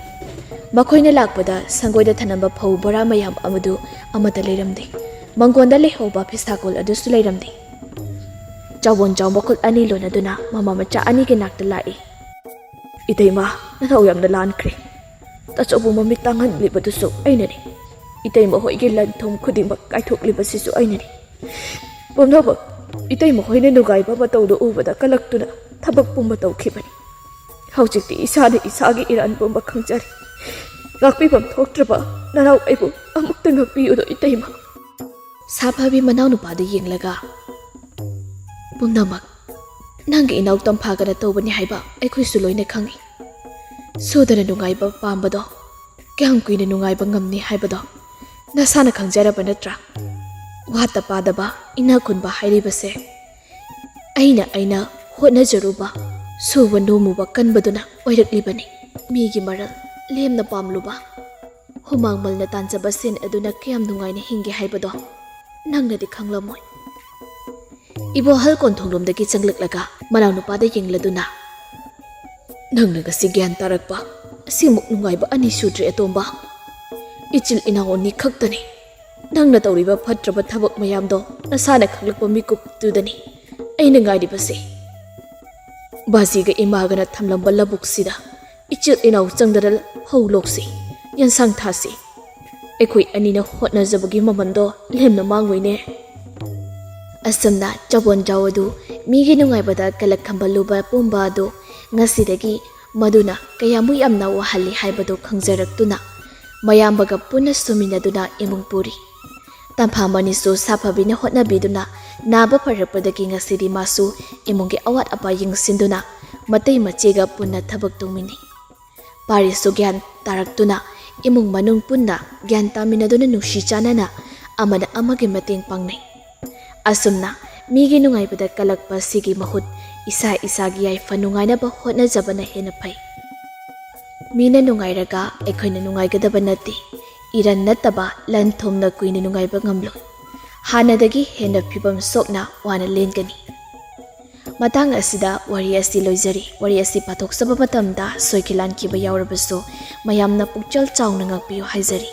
ꯃꯈꯣꯏꯅ ꯂꯥꯛꯄꯗ ꯁꯪꯒꯣꯏꯗ ꯊꯅꯝꯕ ꯐꯧ ꯕꯣꯔꯥ ꯃꯌꯥꯝ ꯑꯃꯗꯨ ꯑꯃꯠꯇ ꯂꯩꯔꯝꯗꯦ꯫ ꯃꯪꯒꯣꯟꯗ ꯂꯩꯍꯧꯕ ꯐꯤꯁꯥꯀꯣꯜ ꯑꯗꯨꯁꯨ ꯂꯩꯔꯝꯗꯦ꯫ ꯆꯥꯎꯕꯣꯟꯖꯥꯎ ꯃꯈꯨꯠ ꯑꯅꯤ ꯂꯣꯟꯅꯗꯨꯅ ꯃꯃꯥ ꯃꯆꯥ ꯑꯅꯤꯒꯤ ꯅꯥꯛꯇ ꯂꯥꯛꯏ꯫ "ꯏꯇꯩꯃ, ꯅꯊꯧ ꯌꯥꯝꯅ ꯂꯥꯟꯈ꯭ꯔꯦ꯫ ꯇꯥꯆꯧꯕꯨ ꯃꯃꯤꯠ ꯇꯥꯡꯍꯟꯂꯤꯕꯗꯨꯁꯨ ꯑꯩꯅꯅꯤ꯫ ꯏꯇꯩꯃ ꯍꯣꯏꯒꯤ ꯂꯟ ꯊꯨꯝ ꯈꯨꯗꯤꯡꯃꯛ ꯀꯥꯏꯊꯣꯛꯂꯤꯕꯁꯤꯁꯨ ꯑꯩꯅꯅꯤ꯫ ꯄꯨꯝꯅꯃꯛ ꯏꯇꯩꯃ ꯍꯣꯏꯅ ꯅꯨꯡꯉꯥꯏꯕ ꯃꯇꯧꯗꯨ ꯎꯕꯗ ꯀꯂꯛꯇꯨꯅ ꯊꯕꯛ ꯄꯨꯝꯕ ꯇꯧꯈꯤꯕꯅꯤ꯫ ꯍꯧꯖꯤꯛꯇꯤ ꯏꯁꯥꯅ ꯏꯁꯥꯒꯤ ꯏꯔꯥꯟ ꯄꯨꯝꯕ ꯈꯪꯖꯔꯦ꯫ ꯉꯥꯛꯄꯤꯐꯝ ꯊꯣꯛꯇ꯭ꯔꯕ ꯅꯅꯥꯎ ꯑꯩꯕꯨ ꯑꯃꯨꯛꯇ ꯉꯥꯛꯄꯤꯌꯨꯗꯣ ꯏꯇꯩꯃ꯫" ꯁꯥꯐꯕꯤ ꯃꯅꯥꯎꯅꯨꯄꯥꯗꯨ ꯌꯦꯡꯂꯒ, "ꯄꯨꯝꯅꯃꯛ ꯅꯪꯒꯤ ꯏꯅꯥꯎ ꯇꯝꯐꯥꯒꯅ ꯇꯧꯕꯅꯤ ꯍꯥꯏꯕ ꯑꯩꯈꯣꯏꯁꯨ ꯂꯣꯏꯅ ꯈꯪꯏ꯫ ꯁꯨꯗꯅ ꯅꯨꯡꯉꯥꯏꯕ ꯄꯥꯝꯕꯗꯣ ꯀꯌꯥꯝ ꯀꯨꯏꯅ ꯅꯨꯡꯉꯥꯏꯕ ꯉꯝꯅꯤ ꯍꯥꯏꯕꯗꯣ ꯅꯁꯥꯅ ꯈꯪꯖꯔꯕ ꯅꯠꯇ꯭ꯔꯥ? ꯋꯥꯠꯇ ꯄꯥꯗꯕ ꯏꯅꯥꯛ ꯈꯨꯟꯕ ꯍꯥꯏꯔꯤꯕꯁꯦ ꯑꯩꯅ ꯑꯩꯅ ꯍꯣꯠꯅꯖꯔꯨꯕ, ꯁꯨꯕ ꯅꯣꯝꯃꯨꯕ ꯀꯟꯕꯗꯨꯅ ꯑꯣꯏꯔꯛꯂꯤꯕꯅꯤ꯫ ꯃꯤꯒꯤ ꯃꯔꯜ ꯂꯦꯝꯅ ꯄꯥꯝꯂꯨꯕ, ꯍꯨꯃꯥꯡ ꯃꯜꯅ ꯇꯥꯟꯖꯕ ꯁꯦꯟ ꯑꯗꯨꯅ ꯀꯌꯥꯝ ꯅꯨꯡꯉꯥꯏꯅ ꯍꯤꯡꯒꯦ ꯍꯥꯏꯕꯗꯣ ꯅꯪꯅꯗꯤ ꯈꯪꯂꯝꯃꯣꯏ꯫ ꯏꯕꯣꯍꯜ ꯀꯣꯟꯊꯣꯡꯂꯣꯝꯗꯒꯤ ꯆꯪꯂꯛꯂꯒ ꯃꯅꯥꯎꯅꯨꯄꯥꯗ ꯌꯦꯡꯂꯗꯨꯅ, "ꯅꯪꯅ ꯉꯁꯤ ꯒ꯭ꯌꯥꯟ ꯇꯥꯔꯛꯄ ꯑꯁꯤꯃꯨꯛ ꯅꯨꯡꯉꯥꯏꯕ ꯑꯅꯤ ꯁꯨꯗ꯭ꯔꯤ ꯑꯇꯣꯝꯕ꯫ ꯏꯆꯤꯜ ꯏꯅꯥꯎ ꯑꯅꯤ ꯈꯛꯇꯅꯤ꯫ ꯅꯪꯅ ꯇꯧꯔꯤꯕ ꯐꯠꯇ꯭ꯔꯕ ꯊꯕꯛ ꯃꯌꯥꯝꯗꯣ ꯅꯁꯥꯅ ꯈꯪꯂꯛꯄ ꯃꯤꯀꯨꯞꯇꯨꯗꯅꯤ ꯑꯩꯅ ꯉꯥꯏꯔꯤꯕꯁꯦ꯫ ꯕꯥꯖꯤꯒ ꯏꯃꯥꯒꯅ ꯊꯝꯂꯝꯕ ꯂꯧꯕꯨꯛꯁꯤꯗ ꯏꯆꯤꯜ ꯏꯅꯥꯎ ꯆꯪꯗꯅ ꯐꯧ ꯂꯣꯛꯁꯤ, ꯌꯦꯟꯁꯥꯡ ꯊꯥꯁꯤ꯫ ꯑꯩꯈꯣꯏ ꯑꯅꯤꯅ ꯍꯣꯠꯅꯖꯕꯒꯤ ꯃꯃꯜꯗꯣ ꯂꯦꯝꯅ ꯃꯥꯡꯉꯣꯏꯅꯦ"꯫ ꯑꯁꯨꯝꯅ ꯆꯕꯣꯟꯖꯥꯎ ꯑꯗꯨ ꯃꯤꯒꯤ ꯅꯨꯡꯉꯥꯏꯕꯗ ꯀꯂꯛ ꯈꯝꯕꯜꯂꯨꯕ ꯄꯨꯝꯕ ꯑꯗꯨ ꯉꯁꯤꯗꯒꯤ ꯃꯗꯨꯅ ꯀꯌꯥꯃꯨꯛ ꯌꯥꯝꯅ ꯋꯥꯍꯜꯂꯤ ꯍꯥꯏꯕꯗꯨ ꯈꯪꯖꯔꯛꯇꯨꯅ ꯃꯌꯥꯝꯕꯒ ꯄꯨꯟꯅ ꯁꯨꯃꯤꯟꯅꯗꯨꯅ ꯏꯃꯨꯡ ꯄꯨꯔꯤ꯫ ꯇꯝꯐꯥ ꯃꯅꯤꯁꯨ ꯁꯥꯐꯕꯤꯅ ꯍꯣꯠꯅꯕꯤꯗꯨꯅ ꯅꯥꯕ ꯐꯔꯛꯄꯗꯒꯤ ꯉꯁꯤꯗꯤ ꯃꯥꯁꯨ ꯏꯃꯨꯡꯒꯤ ꯑꯋꯥꯠ ꯑꯄꯥ ꯌꯦꯡꯁꯤꯟꯗꯨꯅ ꯃꯇꯩ ꯃꯆꯦꯒ ꯄꯨꯟꯅ ꯊꯕꯛ ꯇꯧꯃꯤꯟꯅꯩ꯫ ꯄꯥꯔꯤꯁꯨ ꯒ꯭ꯌꯥꯟ ꯇꯥꯔꯛꯇꯨꯅ ꯏꯃꯨꯡ ꯃꯅꯨꯡ ꯄꯨꯟꯅ ꯒ꯭ꯌꯥꯟ ꯇꯥꯃꯤꯟꯅꯗꯨꯅ ꯅꯨꯡꯁꯤ ꯆꯥꯟꯅꯅ ꯑꯃꯅ ꯑꯃꯒꯤ ꯃꯇꯦꯡ ꯄꯥꯡꯅꯩ꯫ ꯑꯁꯨꯝꯅ ꯃꯤꯒꯤ ꯅꯨꯡꯉꯥꯏꯕꯗ ꯀꯜꯂꯛꯄ ꯑꯁꯤꯒꯤ ꯃꯍꯨꯠ ꯏꯁꯥ ꯏꯁꯥꯒꯤ ꯌꯥꯏꯐ ꯅꯨꯡꯉꯥꯏꯅꯕ ꯍꯣꯠꯅꯖꯕꯅ ꯍꯦꯟꯅ ꯐꯩ꯫ ꯃꯤꯅ ꯅꯨꯡꯉꯥꯏꯔꯒ ꯑꯩꯈꯣꯏꯅ ꯅꯨꯡꯉꯥꯏꯒꯗꯕ ꯅꯠꯇꯦ꯫ ꯏꯔꯟ ꯅꯠꯇꯕ ꯂꯟ ꯊꯨꯝꯅ ꯀꯨꯏꯅ ꯅꯨꯡꯉꯥꯏꯕ ꯉꯝꯂꯣꯏ꯫ ꯍꯥꯟꯅꯗꯒꯤ ꯍꯦꯟꯅ ꯐꯤꯕꯝ ꯁꯣꯛꯅ ꯋꯥꯅ ꯂꯦꯟꯒꯅꯤ꯫ ꯃꯇꯥꯡ ꯑꯁꯤꯗ ꯋꯥꯔꯤ ꯑꯁꯤ ꯂꯣꯏꯖꯔꯤ꯫ ꯋꯥꯔꯤ ꯑꯁꯤ ꯄꯥꯊꯣꯛꯆꯕ ꯃꯇꯝꯗ ꯁꯣꯏꯈꯤ ꯂꯥꯟꯈꯤꯕ ꯌꯥꯎꯔꯕꯁꯨ ꯃꯌꯥꯝꯅ ꯄꯨꯛꯆꯦꯜ ꯆꯥꯎꯅ ꯉꯥꯛꯄꯤꯌꯨ ꯍꯥꯏꯖꯔꯤ꯫